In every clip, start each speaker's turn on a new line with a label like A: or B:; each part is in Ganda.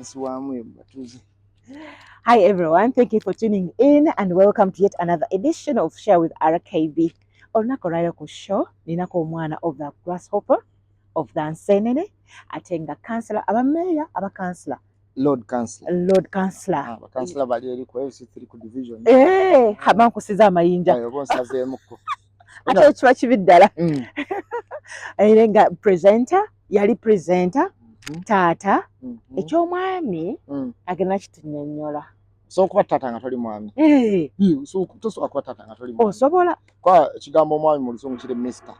A: Nensiwaamu eyo mu batuuze.
B: Hi everyone, thank you for tuning in and welcome to yet another edition of Share with RKB. Olunaku olwaleero ku show ninako omwana of the grasshopper, of the nsenene, ate nga kansala, aba meeya, aba kansala?
A: Lord Councillor.
B: Lord Councillor.
A: Ah, bakansala bali eri ku LC3 ku division.
B: Eh, aba nkusiza amayinja.
A: Ayo, oba onsazeemukko.
B: Ate kiba kibi ddala. Era nga presenter, yali presenter, taata, eky'omwami agenda kitunnyonnyola.
A: Osobola okuba taata nga toli mwami?
B: Eh.
A: Tosobola kuba taata nga toli mwami.
B: Osobola.
A: Kwa ekigambo omwami mu Luzungu kiri Mr.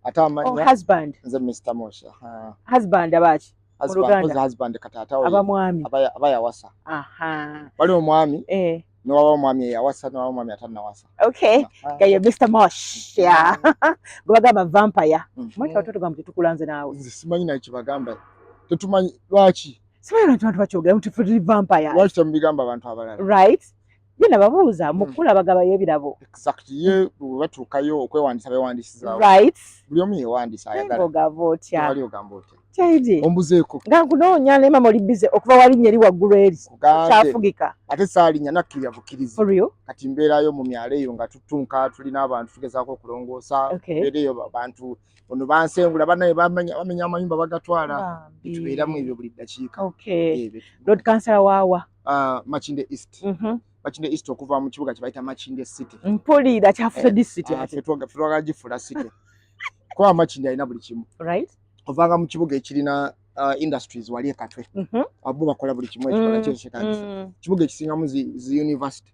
A: Ate
B: Oh,
A: amanya
B: husband.
A: Nze Mr. Mosh. Aha.
B: Husband abaki?
A: Husband,
B: Luganda.
A: mpozi husband kataata we.
B: Aba mwami.
A: Aba yawasa.
B: Aha.
A: Wali omwami, newaba omwami eyawasa, newaba omwami atannawasa.
B: Okay.
A: Aha.
B: Nga ye Mr. Mosh. Yeah. Gwe bagamba vampire. Mwaki watu tugamba tetukulanze naawe.
A: Nze simanyi naye kye bagamba. Tetumanyi lwaki.
B: Simanyi lwaki abantu bakyogera nti ffe tuli vampire.
A: Lwaki temubigamba abantu abalala?
B: Right? Ye nababuuza mu kkula bagabayo ebirabo.
A: Exactly. Ye bwe batuukayo okwewandiisa beewandiisizaawo.
B: Right?
A: Buli omu yeewandiisa ayagala.
B: Ogamba otya?
A: Tewali ogamba otya.
B: Kyayidi.
A: Ombuzeeko.
B: Nga nkunoonya naye mama oli busy okuva walinnya eri waggulu eri.
A: Kugambe.
B: Kyafugika.
A: Ate saalinnya, nakkirira bukkirizi.
B: For real?
A: Kati mbeerayo mu myalo eyo nga tutunka, tulina abantu tugezaako okulongoosa. Mbeera eyo abantu ono bansengula bannaye bamenya amayumba bagatwala.
B: Bambi.
A: Tubeeramu ebyo buli ddakiika.
B: Okay.
A: Ebyo.
B: Lord Councillor waawa?
A: Ah, Makindye East. Makindye East okuva mu kibuga kye bayita Makindye City.
B: Mpulira kyafuuse district
A: Ah,
B: ate.
A: ffe twagala gifuula city. Kuba Makindye alina buli kimu.
B: Right?
A: Ovanga mu kibuga ekirina industries wali e Katwe. Abo bakola buli kimu ekikola kyekyekyetaagisa. Kibuga ekisingamu zi university.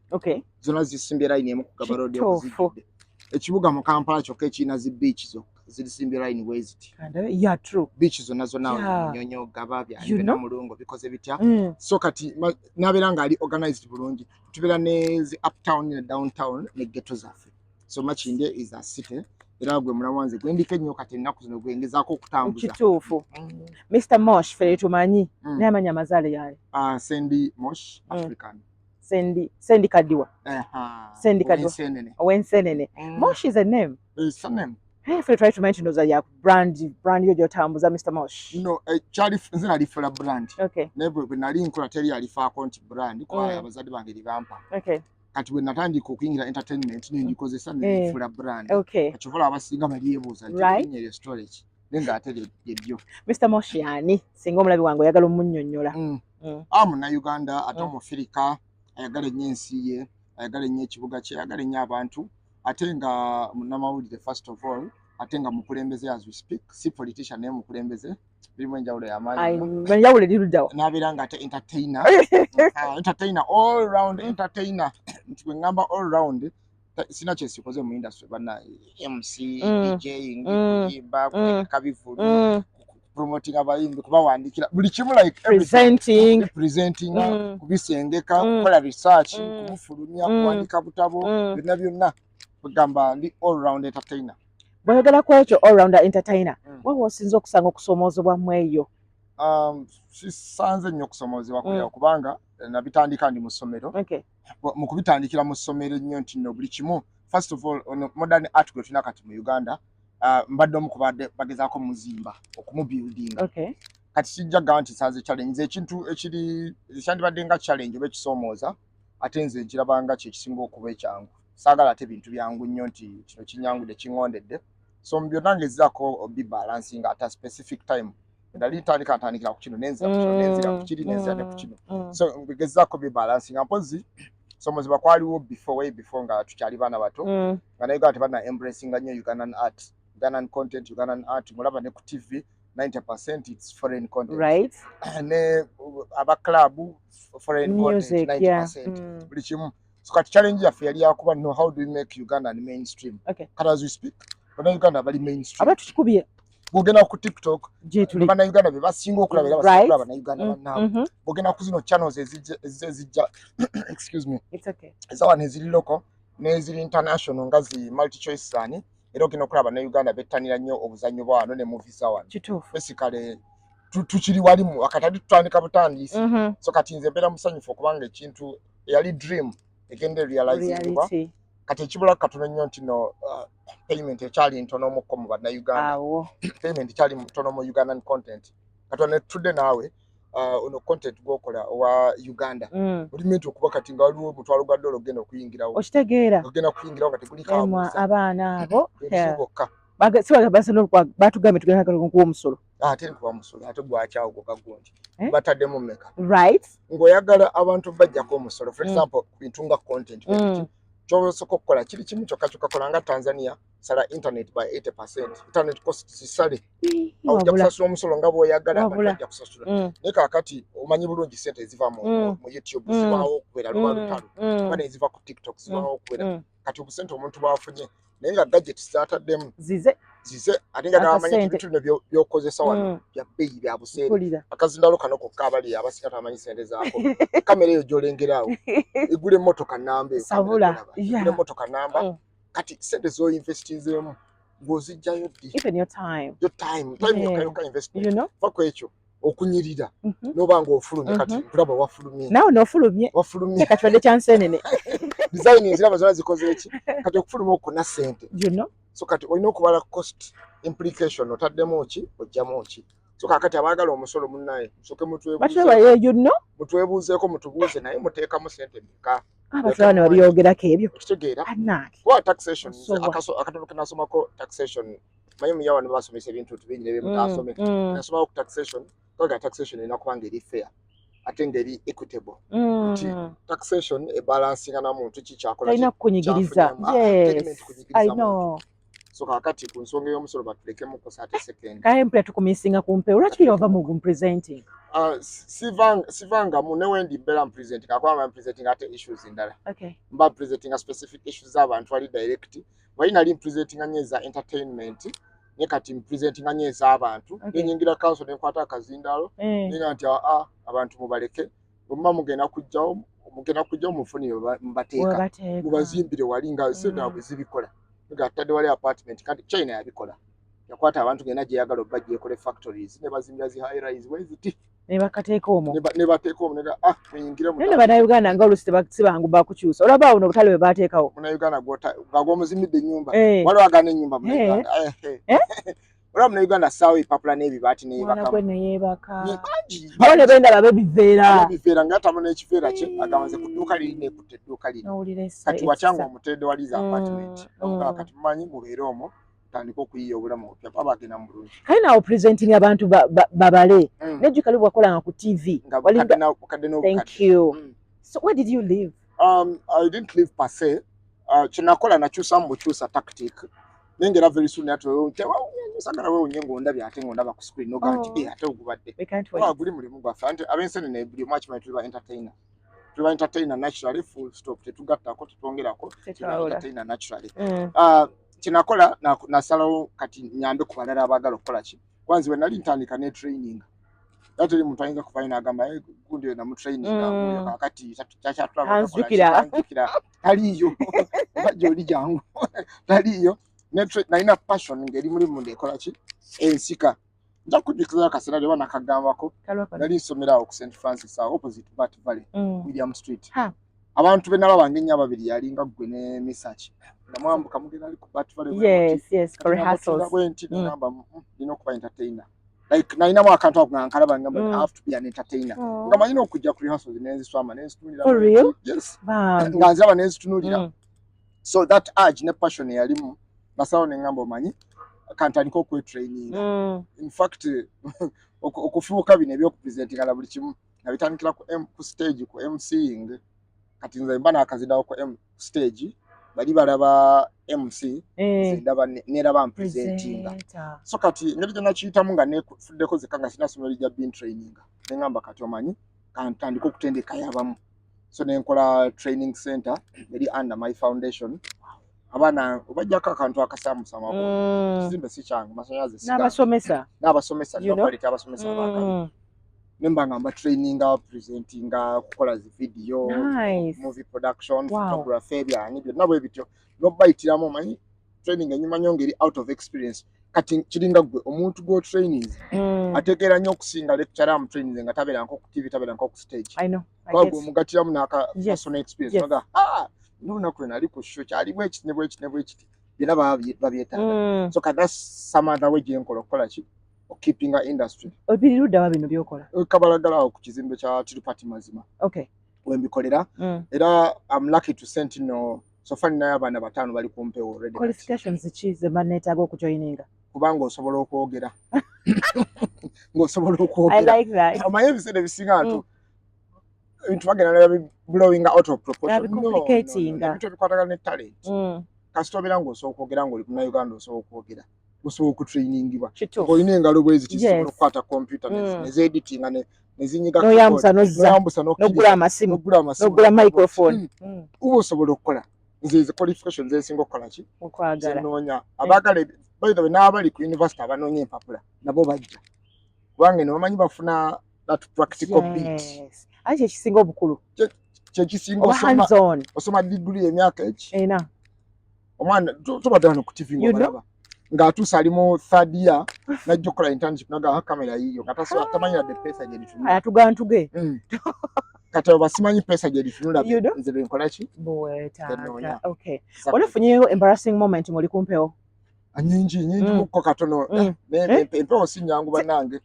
A: Zonna zisimbye line emu ku Gaba Road okuzijjudde. Ekibuga mu Kampala kyokka ekirina zi beach zokka zirisimbye line bwe ziti.
B: Kandabe. Yeah, true.
A: Beach zonna zonna, Munyonyo, Gaba, Byanjwe, Namulongo, bikoze bitya. So kati n'abeera ng'ali organized bulungi. Tubeera ne zi uptown ne downtown ne ghetto zaffe. So Makindye is a city. Era gwe mulamwa nze gwendiko ennyo kati ennaku zino gwengezaako okutambuza.
B: Kituufu. Mr. Mosh ffe tumanyi. Naye amanya amazaale yaani?
A: Ah, Sandy Mosh, African.
B: Sandy, Sandy Kadiwa.
A: Aha.
B: Sandy Kadiwa.
A: Ow'ensenene.
B: Ow'ensenene. Mosh is a name.
A: It's a name.
B: Hey, ffe twali tumanyi ndowooza ya brand yo gy'otambuza, Mr. Mosh.
A: No, kyali nze nalifuula brand. Naye bwe nali nkola teri alifaako nti brand kuba abazadde bange libampa. Kati bwe natandika okuyingira entertainment ne ngikozesa ne ngifuula brand. Kati olaba abasinga balyebuuza nti erinnya eryo storage naye ng'ate lyeryo.
B: Mr. Mosh yaani? Singa omulabi wange oyagala omunnyonnyola.
A: Ah, Munnayuganda ate Omufirika ayagala ennyo ensi ye, ayagala ennyo ekibuga kye, ayagala ennyo abantu, ate nga munnamawulire first of all, ate nga mukulembeze as we speak, si politician naye mukulembeze, birimu enjawulo y'amaanyi nnyo.
B: Enjawulo eri luddawa?
A: N'abeera nga ate entertainer. Ah, entertainer, all round entertainer. Nti bwe ŋŋamba all round, sina kyesikoze mu industry banna: MC, DJing, kuyimba, kutegeka bivvulu, promoting abayimbi, kubawandiikira, buli kimu, like everything.
B: Presenting.
A: Presenting, kubisengeka, kukola research, kubufulumya, kuwandika butabo, byonna byonna. Kugamba ndi all round entertainer.
B: Bw'oyogera ku ekyo all rounder entertainer, waba osinza okusanga okusoomoozebwa mu eyo?
A: Sisanze nnyo okusomoozebwa kulyawo kubanga nabitandika ndi mu ssomero. Mu kubitandikira mu ssomero ennyo nti nno buli kimu, first of all, ono modern art gwe tulina kati mu Uganda, mbadde omu kubadde bagezaako muzimba, okumubuildinga. Kati sijja kugamba nti nsanze challenge. Nze ekintu ekiri ekyandibadde nga challenge oba ekisoomooza, ate nze nkiraba nga kyekisinga okuba ekyangu. Saagala ate bintu byangu nnyo nti kino kinyangudde, kiŋŋondedde. So mu byonna ngezaako bibalancinga at a specific time. Nali ntandika, ntandikira ku kino, nenzira ku kino, nenzira ku kiri, nenzira ne ku kino. So ngezaako bibalancinga. Mpozi soomozebwa kwaliwo before, way before, nga tukyali baana bato, nga naye Uganda tebanna embracinga nnyo Ugandan art, Ugandan content, Ugandan art. Mulaba ne ku TV 90% it's foreign content. Ne aba club, foreign
B: Music,
A: content 90%, buli kimu. So kati challenge yaffe yali yakuba no, how do we make Ugandan mainstream? Kati as we speak, Bannayuganda bali mainstream.
B: Aba tukikubye.
A: Bw'ogenda ku TikTok,
B: Gye tuli.
A: Bannayuganda be basinga okulaba era basinga okulaba Bannayuganda bannaabwe. Bw'ogenda ku zino channels ezijja, excuse me,
B: It's okay.
A: eza wano eziri local n'eziri international nga zi multi choice zani, era ogenda okulaba Bannayuganda bettanira nnyo obuzannyo bwa wano ne movies za wano. Basically tukiri wali mu akatali, tutandika butandisi. So kati nze mbeera musanyufu okubanga ekintu eyali dream egenda realizingibwa.
B: Reality.
A: Kati ekibula katono nnyo nti no payment ekyali ntono mukko mu Bannayuganda.
B: Awo.
A: Payment ekyali ntono mu Ugandan content. Katono ne tutudde naawe. Ono content gwokola owa Uganda oli meant okuba kati nga waliwo omutwalo gwa dola ogenda okuyingirawo.
B: Okitegeera?
A: Ogenda kuyingirawo nga
B: Emwa
A: tegulikaabuuza.
B: Abaana abo.
A: Bokka.
B: Batugambye tugenda kuwa omusolo.
A: Ate nkuba musolo, ate gwakyawo gwo gagundi.
B: Eh?
A: Bataddemu mmeka?
B: Right.
A: Ng'oyagala abantu bajjako omusolo, for example, ku bintu nga content, ky'osooka okukola kiri kimu kyokka kyokka: kola nga Tanzania, sala internet by 80%, internet cost zisale. Awo ojja
B: Wabula.
A: kusasula omusolo nga bw'oyagala, abantu
B: Wabula.
A: bajja kusasula. Naye kaakati omanyi bulungi sente eziva mu YouTube zibaawo okubeera luba lutalo, oba neziva ku TikTok zibaawo okubeera. Kati obusente omuntu bwafunye, naye nga gadget zataddemu
B: Zize.
A: zize, ate nga nabamanyi nti
B: Akasente.
A: ebintu bino by'okozesa wano bya bbeeyi, bya buseere.
B: Mpulira.
A: Akazindalo kano kokka abali abasinga tabamanyi sente zaako. Kamera eyo gy'olengera awo egula emmotoka namba eyo, kamera
B: Sabula.
A: gy'olaba, egula emmotoka namba. Kati sente z'oinvestinzeemu ng'ozijjayo ddi?
B: Even your time.
A: Your time, time yokka yokka investment.
B: You know?
A: Va ku ekyo okunyirira n'oba ng'ofulumye kati, nkulaba wafulumye.
B: Naawe n'ofulumye.
A: Wafulumye.
B: Kati kya nsenene.
A: Design nziraba zonna zikoze eki. Kati okufuluma okwo na sente.
B: You know?
A: So kati olina okubala cost implication, otaddemu ki, ojjamu ki. So kakati abaagala omusolo, munnaye, musooke
B: Batulaba, you know?
A: mutwebuuzeeko, mutubuuze, naye muteekamu sente mmeka?
B: Abatulaba ne babyogerako ebyo.
A: Okitegeera?
B: Annange.
A: Kuba taxation,
B: Osobola.
A: Akatono ke nasomako taxation, manyi muyawa ne basomesa ebintu bingi ne byemutasome. Nasomako ku taxation, kaga taxation erina kuba ng'eri fair ate ng'eri equitable. Nti taxation ebalansinga na muntu ki kyakola.
B: Talina kukunyigiriza.
A: Kyafunyamu. Ah,
B: Yes.
A: talina kunyigiriza
B: I
A: muntu.
B: know.
A: So kakati ku nsonga ey'omusolo batulekemu ate second.
B: Kaye mpulira tukumisinga ku mpewo. Lwaki wava mu presenting?
A: Sivangamu newendi mbeera mpresenting, akuba mpresenting ate issues endala. Mba presenting specific issues z'abantu ali direct. Wali nali mpresentinga nnyo eza entertainment, naye kati mpresentinga nnyo ez'abantu. Nenyingira council nenkwata akazindalo, nenga nti aa, abantu mubaleke, bwemuba mugenda kujjawo mufunire mubateeka,
B: Webateeka.
A: mubazimbire wali nga sente bwe zibikola, nga atadde wali apartment. Kati China yabikola, yakwata abantu genda gyeyagala obba gyekole factories, ne bazimbira zi high rise bweziti.
B: Ne bakateeka omwo.
A: Ne bateeka omwo nega, ah, muyingire.
B: Naye ne Bannayuganda nga oluusi si bangu bakukyusa. Olaba awo obutale bwe baateekawo.
A: Munauganda nga gwomuzimidde ennyumba, waliwo agana ennyumba munauganda.
B: Eh?
A: Olaba munauganda assaawo ebipapula n'ebibaati
B: Mwana
A: neyeebakamu.
B: gwe neyeebaka.
A: Bangi.
B: Bo ne bendaba bebiveera.
A: Ebiveera nga atamu n'ekiveera kye, agamba nze ku dduuka liri neekutta edduuka liri.
B: N'owulira
A: Kati wakyanga
B: ekisa.
A: omutedde waliza apartment. Nomugamba, kati mumanyi mubeere omwo, tandika okuyiiya obulamu obupya, baba agenda mu bulungi.
B: Kale naawe presenting abantu babale. Nejjuka li bwakolanga ku TV.
A: Nga
B: Walinga
A: bukadde n'obukadde.
B: Thank you. So where did you live?
A: I didn't live per se. Kyenakola nakyusamu bukyusa tactic, naye ngera very soon ate sagala weewunye ng'ondabye ate ng'ondaba ku screen nogaa nti,
B: Oh.
A: "Eh, ate ogubadde."
B: We can't wait.
A: Kuba guli mulimu gwaffe, anti ab'ensenene buli omu akimanyi tuli ba entertainer, tuli ba entertainer naturally, full stop, tetugattako, tetwongerako, tuli ba
B: Tetwawula.
A: entertainer naturally. Kyenakola nasalawo kati nyambe ku balala abaagala okukola ki. Kwanzi bwe nali ntandika ne training, era teri muntu ayinza kuvayo n'agamba, "Eh, gundi oyo namutraininga, oyo kaakati kyakyatulaba."
B: Anzijukira.
A: Anzijukira, taliiyo, oba gy'oli jangu, taliiyo. Nalina passion ng'eri muri munda ekola ki, ensika. Nja kujjukiza akaseera lye oba nakagambako.
B: Kalwa kano.
A: Nali nsomera awo ku St Francis awo opposite Bat Valley, William Street.
B: Ha.
A: Abantu be nalabanga ennyo ababiri yalinga ggwe ne Misaki, nga mwambuka mugenda ali ku Bat Valley bwe muti.
B: Yes, for
A: Kati
B: rehearsals.
A: bwe nti nengamba, nina okuba entertainer." Like nalinamu akantu ako nga nkalaba ngamba, "I have to be an entertainer."
B: Oh.
A: Nga manyi n'okujja ku rehearsals nenziswama nenzitunuulira.
B: For real?
A: Yes.
B: Bambi.
A: Nga nziraba nenzitunuulira. So that urge ne passion eyalimu, nasalawo nengamba, omanyi, kantandika okwetraininga. In fact, okufuuka bino ebyokupresentinga na buli kimu nabitandikira ku stage, ku MCing. Kati nze mba nakazindawo ku stage, bali balaba MC, nze ndaba neraba mpresentinga.
B: Presenter.
A: So kati engeri gye nakiyitamu nga nefuddeko zekka nga sina somero lijja bin training, neŋŋamba, kati omanyi, kantandika okutendekayo abamu. So nenkola training center eri under my foundation, abaana obajjako akantu akasaamusamako. Kizimbe si kyange, masanyalaze si gange.
B: N'abasomesa.
A: N'abasomesa.
B: You know?
A: Quality abasomesa abaakabi. Nemba nga mbatraininga presentinga, kukola zi video,
B: Nice.
A: movie production, photography, ebyanyi byonna bwe bityo, nobayitiramu. Omanyi training enyuma nnyo ngeri out of experience. Kati kiringa gwe omuntu gw'otraining ategeera nnyo okusinga lecturer amutraining nga tabeera nko ku TV, tabeera nko ku stage.
B: I know. I
A: Kuba
B: get.
A: gwe omugatiramu n'aka personal experience. Noga, ah, n'olunaku lwe nali ku show kyali bwe kiti ne bwe kiti ne bwe kiti, byonna baba babyetaaga. So kati that's some other way gye nkola okukola ki. Okeepinga industry.
B: Biri ludda wa bino byokola?
A: Kabalagala awo ku kizimbe kya Tirupati Mazima wembikolera. Era I'm lucky to say nti no, so far ninayo abaana bataano bali kumpewo already.
B: Qualifications ki ze baneetaaga okujoininga?
A: Kubanga osobola okwogera, ng'osobola okwogera.
B: I like that.
A: Omanyi ebiseera ebisinga ntu ebintu bagenda ne blowing out of proportion.
B: No, complicating.
A: Ebintu ebikwatagana ne talent, kasita obeera ng'osobola okwogera, ng'oli Munnayuganda, osobola okwogera, osobola okutrainingibwa, olina engalo bwezi tizisobola okukwata computer nezeeditinga, nezinyiga.
B: Noyambusa nozza.
A: Noyambusa.
B: Nogula amasimu.
A: Nogula amasimu.
B: Nogula microphone.
A: Uba osobola okukola. Nze ezi qualifications ezisinga okukola ki?
B: Okwagala.
A: Zenoonya. Abaagala, by the way, n'abali ku university abanoonya empapula nabo bajja, kubanga eno bamanyi bafuna that practical bit.
B: Yes, ate kyekisinga obukulu.
A: Kyekisinga.
B: Oba
A: Osoma
B: hands on.
A: Osoma degree emyaka eki?
B: Ena.
A: Omwana tobadde wano ku TV
B: You know?
A: ng'obalaba ng'atuuse ali mu third year, najja okukola internship, naga kamera yiyo, nga tamanyi yadde pesa gye litunula.
B: Atugantuge.
A: Kati abo basimanyi pesa gye litunula.
B: You know?
A: Nze benkola ki?
B: Bwetaaga.
A: Zenoonya.
B: Okay, wali ofunyeyo embarrassing moment ng'oli kumpewo?
A: Nyingi, nyingi. Mukko katono. Naye
B: Eh?
A: empewo si nyangu bannange.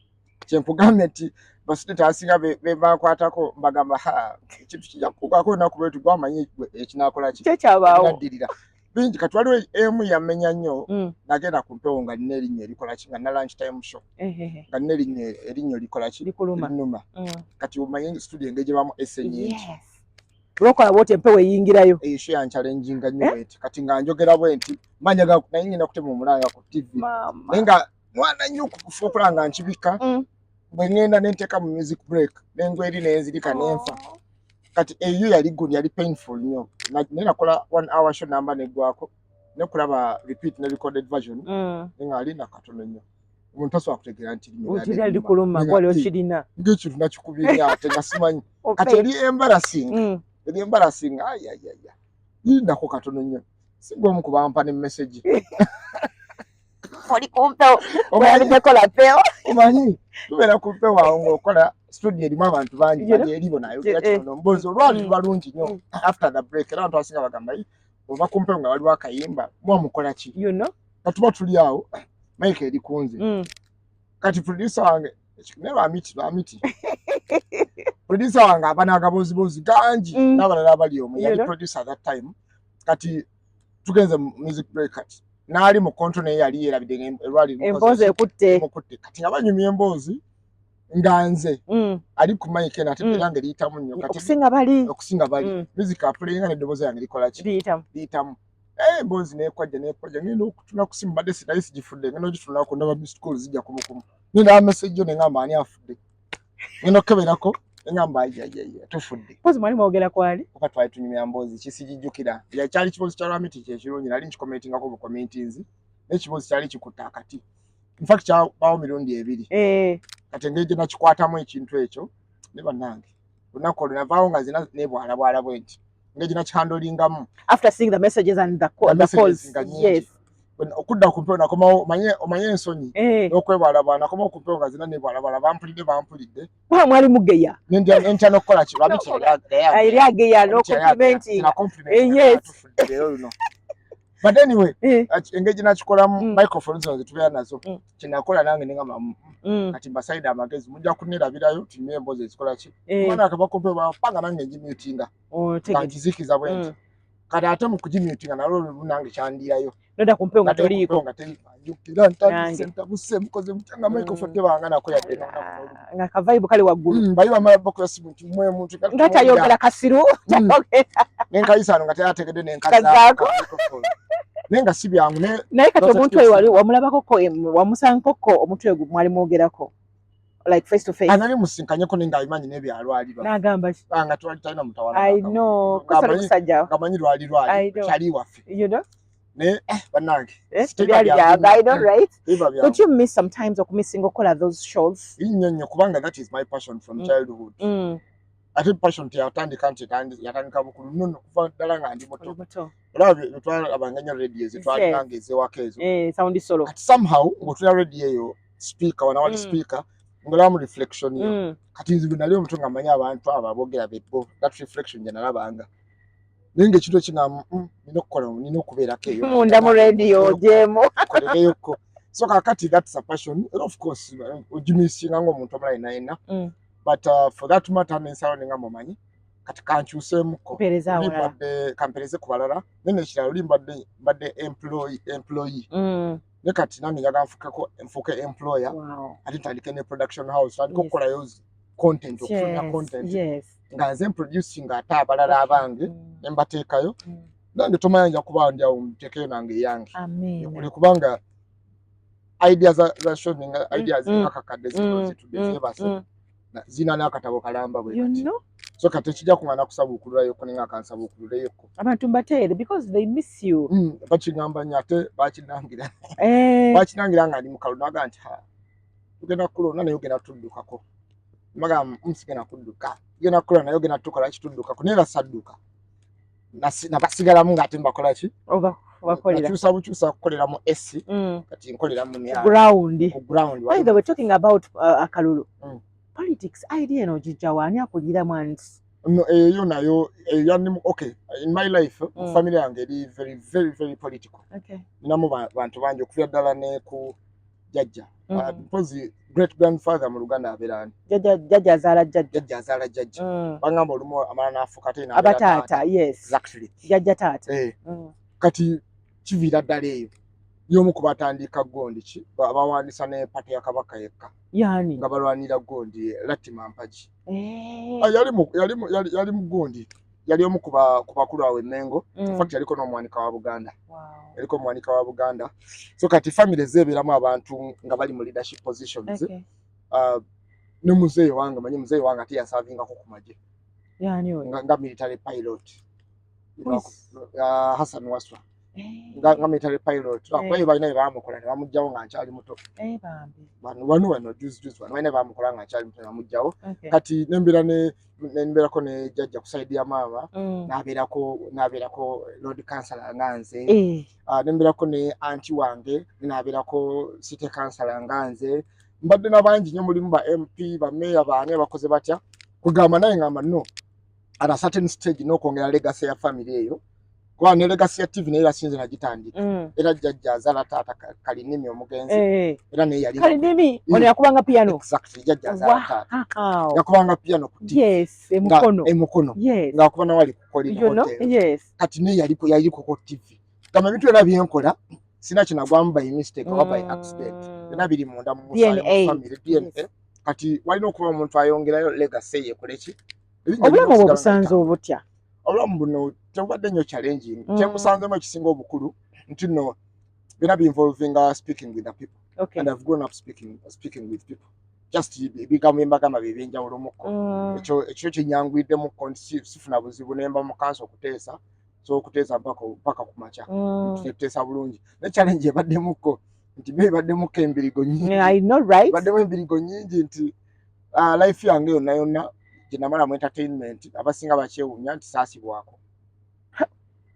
A: Kyenkugambye nti basitudenti abasinga be bankwatako mbagamba, ha, ekintu kijja kukugwako olunaku lwetu, gwamanyi ekinaakola ki.
B: Kyekyabaawo.
A: Ebinaddirira bingi. Kati waliwo emu yamenya nnyo. Nagenda ku mpewo nga nina erinnya erikola ki, nga nina lunch time show, nga nina erinnyo likola ki?
B: Likuluma.
A: Linuma. Kati omanye studio engeri gyebamu ese nyingi.
B: Yes, lwokola bwoti empewo eyingirayo.
A: Eyo show yanchallenginga nnyo.
B: Eh?
A: Bweti kati nga njogera bwe nti manya naye ngenda kutema omulanga ku TV,
B: Mama.
A: naye nga mwana nnyo okufa okulaba nga nkibika. Bwe ŋŋenda ne nteeka mu music break, nengwa eri nenzirika nenfa. Kati eyo yali good, yali painful nnyo. Naye nakola one hour show namba neggwako, nekulaba repeat ne recorded version, naye nga alinda katono nnyo, omuntu tasobola kutegeera nti lino
B: Otira
A: lyali
B: likuluma.
A: Nga
B: Gwali okirina.
A: Ng'ekintu nakikubye ate nga simanyi. Kati eri embarrassing, eri embarrassing, ayayaya, lindako katono nnyo, sigwa omu kubampa ne message.
B: Oli kumpewo.
A: Omanyi
B: Weyakola pewo.
A: Omanyi tubeera ku mpewo awo ng'okola, studio erimu abantu bangi. Bali eri bona ayogera kitono, mboozi olwali luba lungi nnyo. After the break era abantu abasinga bagamba, "Yi, ova ku mpewo nga waliwo akayimba, muba mukola ki?" Nga tuba tuli awo, mike eri ku nze. Kati producer wange ne Lwamiti, Lwamiti producer wange aba n'agabozibozi gangi n'abalala abali omwo. Yali producer that time. Kati tugenze mu music break, kati n'ali mu control, naye yali yeerabidde nga erwali
B: emboozi ekutte.
A: Mukutte. Kati nga banyumya emboozi nga nze ali ku mic eno ate era nga eriyitamu nnyo kati
B: okusinga bali.
A: Okusinga bali. Music aplayinga n'eddoboozi yange likola ki?
B: Liyitamu.
A: Liyitamu. Emboozi nekwajja nekwajja, ngenda okutuna ku simu, mbadde sinaye sigifudde, ngenda ogitunulako ndaba missed call zijja kumukumu, ngenda message yo, nengamba ani afudde, ngenda okukeberako nengamba ayayaya, tufudde.
B: Mpozi mwali mwogera kwali.
A: Oba twali tunyumya mboozi kisigijjukira, kyali kiboozi kya Lwamiti kyekirungi, nali nkicommentingako bucommentinzi, n'ekiboozi kyali kikutta akati. In fact kyabaawo mirundi ebiri. Kati engeri gye nakikwatamu ekintu ekyo ne bannange, olunaku olwo navaawo nga zina nebwalabwala bwe nti engeri gye nakihandlingamu.
B: After seeing the messages and
A: The
B: the
A: messages
B: calls.
A: nga nnyingi. Okudda ku mpewo nakomawo, omanye ensonyi n'okwebwalabwala, nakomawo ku mpewo nga zina nebwalabwala, bampulidde, bampulidde.
B: Kuba mwali mugeya.
A: Nentya n'okukola ki, Lwamiti
B: eri ageya no complimenting. Yes.
A: Leero luno. But anyway, engeri gye nakikolamu, microphone zino zetubeera nazo, kyenakola nange nengamba, kati mbasaidde amagezi, mujja kunnerabirayo, tunyumye emboozi ezikola ki." Omwana akava ku mpewo bapanga, nange ngimutinga nga ngizikiza bwe nti. Kati ate mu kugimutinga nalwo lumu nange kyandirayo.
B: Nodda ku mpewo nga toliiko.
A: Nga teri ntandise
B: Nange.
A: ntabuse, mukoze mutya nga microphone tebanga nako yadde n'olunaku n'olumu.
B: Nga kavibe kali waggulu.
A: Bali bamala bakuba simu nti mwe muntu
B: nga tayogera kasiru. Tayogera.
A: Nenkayisa ano nga teyategedde.
B: Kazaako.
A: Nenkazaako naye nga si byangu
B: Naye kati
A: Lwaki
B: omuntu oyo wali wamulabakoko, wamusankoko omuntu oyo mwali mwogerako like face to face?
A: Anali musinkanyeko naye ng'abimanyi n'ebyalwali.
B: N'agamba ki?
A: Nga twali talina mutawana.
B: I know kosa musajja.
A: Nga manyi lwali
B: I
A: lwali
B: know.
A: kyali waffe. Naye bannange,
B: Tebyali
A: tebiba
B: byangu, I know, right?
A: Tebiba byangu.
B: Don't you miss sometimes okumissinga okukola those shows?
A: Nnyo nnyo, kubanga that is my passion from childhood. Ate passion teyatandika nti yatandika bukulu nno, kuva ddala nga ndi muto.
B: Oli muto.
A: Olaba bye twalabanga nnyo radio zetwalinanga ez'ewaka ezo.
B: Sound solo.
A: Kati somehow ng'otulina radio eyo, speaker wana wali, speaker ng'olabamu reflection yo. Kati nze bwe nali omuto nga mmanyi abantu abo aboogera bebbo, that reflection gye nalabanga, naye ng'ekintu ekingamba, nina okukola, nina okubeerako eyo
B: munda mu radio gyemu."
A: Kolereyoko. So kakati that's a passion, and of course ogimisinga ng'omuntu omulala yenna yenna. But for that matter, nensalawo nenga mumanyi kati kankyuseemuko.
B: Mpeereza
A: Luli
B: awalala.
A: Mbadde kampereze ku balala, naye nekirala luli mbadde employee, ne kati nange njagala nfuuke employer, ate ntandike ne production house, ntandike okukolayo content, okufulumya content nga nze producing, ate abalala abange ne mbateekayo. Nange tomanya nja kuba ndi awo nteekeyo nange eyange
B: Amiina.
A: ekole, kubanga idea za showing idea zirina kakadde zino zitudde zeebase, zirina n'akatabo kalamba bwe
B: You
A: kati.
B: know,
A: So kati tekijja kuŋŋaana kusabuukululayo ninga akansabuukululeyoko.
B: Abantu mbateere because they miss you.
A: Bakigamba nnyo, ate bakinangira
B: Eh,
A: bakinangira nga ndi mukalu, naga nti, "Ha, tugenda kulonda naye ogenda tuddukako." Bagamba, "Sigenda kudduka, tugenda kukola naye ogenda tukola ki, tuddukako." Naye era sadduka. Nabasigalamu ng'ate mbakola ki?
B: Oba bakolera.
A: Nakyusa bukyusa kukolera mu AC, kati nkolera mu myalo.
B: Ground.
A: Ku ground.
B: By the way, talking about akalulu. Politics idea eno ogijja waani akugiramu and
A: No, eyo nayo eyo yandimu. Okay, in my life, family yange eri very very very political. Ninamu bantu bangi okuviira ddala ne ku jjajja. Mpozi great grandfather mu Luganda abeera ani?
B: Jjajja, jjajja azaala jjajja.
A: Jjajja azaala jjajja. Bagamba olumu amala n'afuuka ate n'abeera
B: Aba taata, yes.
A: Exactly.
B: Jjajja taata.
A: Eh, kati kiviira ddala eyo y'omu ku batandika gondi ki bawandiisa ne party ya Kabaka yekka.
B: Yani?
A: Nga balwanira gondi Latima Mpagi.
B: Eh.
A: Ah, yali mu gundi, yali omu ku bakulu awo Emmengo. In fact yaliko n'omuwanika wa Buganda. Yaliko omuwanika wa Buganda. So kati family zebeeramu abantu nga bali mu leadership positions. Ne muzeeyi wange, manyi muzeeyi wange ate yasaavingako ku magye.
B: Yani oyo?
A: Nga military pilot.
B: Who is-
A: Hassan Waswa.
B: Eh,
A: Nga military pilot.
B: Eh.
A: Kuba balina bye baamukola ne bamuggyawo nga nkyali muto.
B: Eh, bambi.
A: Bano wano wano juzi juzi wano balina bye baamukola nga nkyali muto ne bamuggyawo. Kati nembeera ne nembeerako ne jjajja ku side ya maama, n'abeerako lord councillor nga nze.
B: Eh.
A: Ah, nembeerako ne anti wange, n'abeerako city councillor nga nze. Mbadde nabangi nnyo, mulimu ba MP, bameeya, baani abakoze batya. Kugamba naye ngamba no, at a certain stage n'okwongera legacy ya family eyo, kuba ne legacy ya TV naye era sinze nagitandika. Era jjajja azaala taata Kalinimi omugenzi,
B: Eh.
A: era naye yali
B: Kalinimi ono yakubanga piano.
A: Exactly, jjajja azaala taata
B: Wow.
A: yakubanga piano ku TV.
B: Yes, emukono.
A: Emukono. Ng'akuba nawali ku Colina
B: You know?
A: Hotel. Kati naye yaliko ku TV. Gamba ebintu byonna byenkola sina kinagwamu by mistake oba by accident. Byonna biri munda mu musaayi, mu
B: DNA.
A: family DNA. Kati walina okuba omuntu ayongerayo legacy ye ekole ki. Ebintu
B: Obulamu
A: byonna
B: obwo
A: osigala
B: busanze
A: nga
B: obutya?
A: Obulamu buno tebubadde nnyo challenging. Kyemusanzemu ekisinga obukulu nti nno byonna binvolvinga speaking with the people, and I've grown up speaking with people. Just ebigambo byembagamba bye byenjawulomukko. Ekyo kyenyangwiddemukko nti sifuna buzibu nemba mu kanso okuteesa, so okuteesa mpaka ku makya. Tuteesa bulungi, ne challenge ebaddemukko nti me ebaddemukko embirigo nyingi.
B: Yeah, I know, right?
A: Ebaddemu embirigo nyingi nti life yange yonna yonna gye namala mu entertainment, abasinga bakyewuunya nti saasibwako.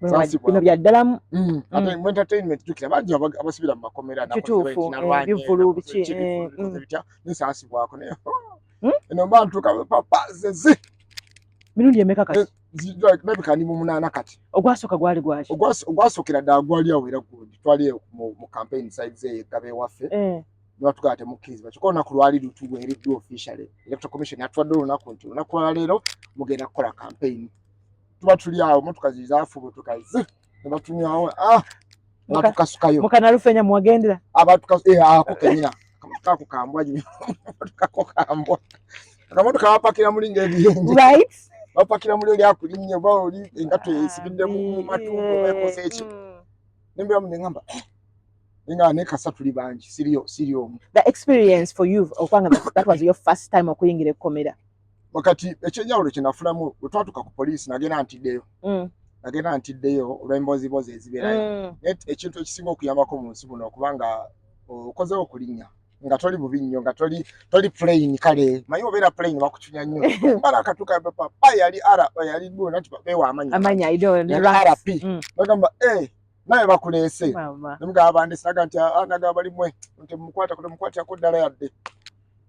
A: Saasibwako.
B: Bino bya ddalamu.
A: Ate mu entertainment jjukira bangi abasibira mu makomera.
B: Kituufu,
A: Nalwanye,
B: ebivvulu
A: nakoze
B: biki,
A: ki, ebivvulu bikoze bitya, naye saasibwako, naye eno mba ntuuka papa zeze.
B: Mirundi emeka kati?
A: Labika ndi mu munaana kati.
B: Ogwasooka gwali gwaki?
A: Ogwasookera ddala gwali awo, era gundi twali eyo mu campaign sides eyo eggaba ewaffe, nebatugamba temukkirizibwa, kyokka olunaku lwali lutuweereddwa officially. Electoral Commission yatuwadde olunaku nti olunaku lwaleero mugenda kukola campaign. Tuba tuli awo, motoka zizaafubutuka zi ne batumyawo, ah, batukasukayo.
B: Mukanalufenya muwagendera.
A: Ako kenyina akamotoka ako kambwa nnyo, akamotoka ako kambwa, akamotoka bapakira muli ng'ebiyenje. Bapakira muli oli akulinnye oba oli engatto esibidde mu matu oba ekoze eki. Nembeeramu neŋŋamba, "Eh," nenga naye kasa tuli bangi, siriyo siri omu.
B: The experience for you okubanga that was your first time okuyingira ekkomera?
A: Wakati ekyenjawulo kye nafunamu, bwe twatuuka ku poliisi nagenda ntiddeyo. Nagenda ntiddeyo olw'emboozibozi ezibeerayo. Naye ekintu ekisinga okuyambako mu nsi buno okubanga okozewo okulinnya nga toli bubi nnyo, nga toli plain. Kale manyi obeera plain bakucunya nnyo. Mbala akatuuka papa yali ara yali gona nti beewa amanya.
B: Amanya, I don't
A: Yali
B: ranks.
A: RP. Bagamba, "Eh, naye bakuleese."
B: Mama.
A: Nemugamba bandese, naga nti, "Ah," nagamba bali mwe nti mukwata temukwatako ddala yadde.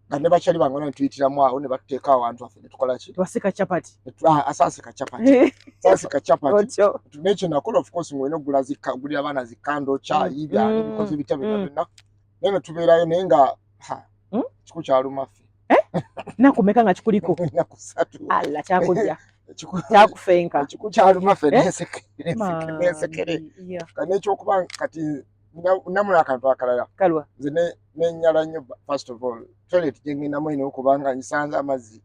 A: Nga ne bakyali bange bonna ne tuyitiramu awo ne batuteeka awantu waffe ne tukola ki?
B: Twasika chapati.
A: Ah, asaasika chapati, saasika chapati.
B: Otyo.
A: Nekyo nakola, of course ng'olina okugula zikka, ogulira abaana zikando, kyayi, byani, bikoze bitya byonna byonna. Naye ne tubeerayo, naye nga ha, Kiku kyaluma ffe.
B: Nakumeka nga kikuliko?
A: Ennaku 3.
B: Alla, kyakulya kyakufenka.
A: Ekiku kyaluma ffe.
B: Eh?
A: Nensekere.
B: Bambi, yeah.
A: N'ekyokuba kati namula akantu akalala.
B: Kalwa.
A: Nze nenyala nnyo. First of all, toilet gyengendamu erina okuba nga nsanze amazzi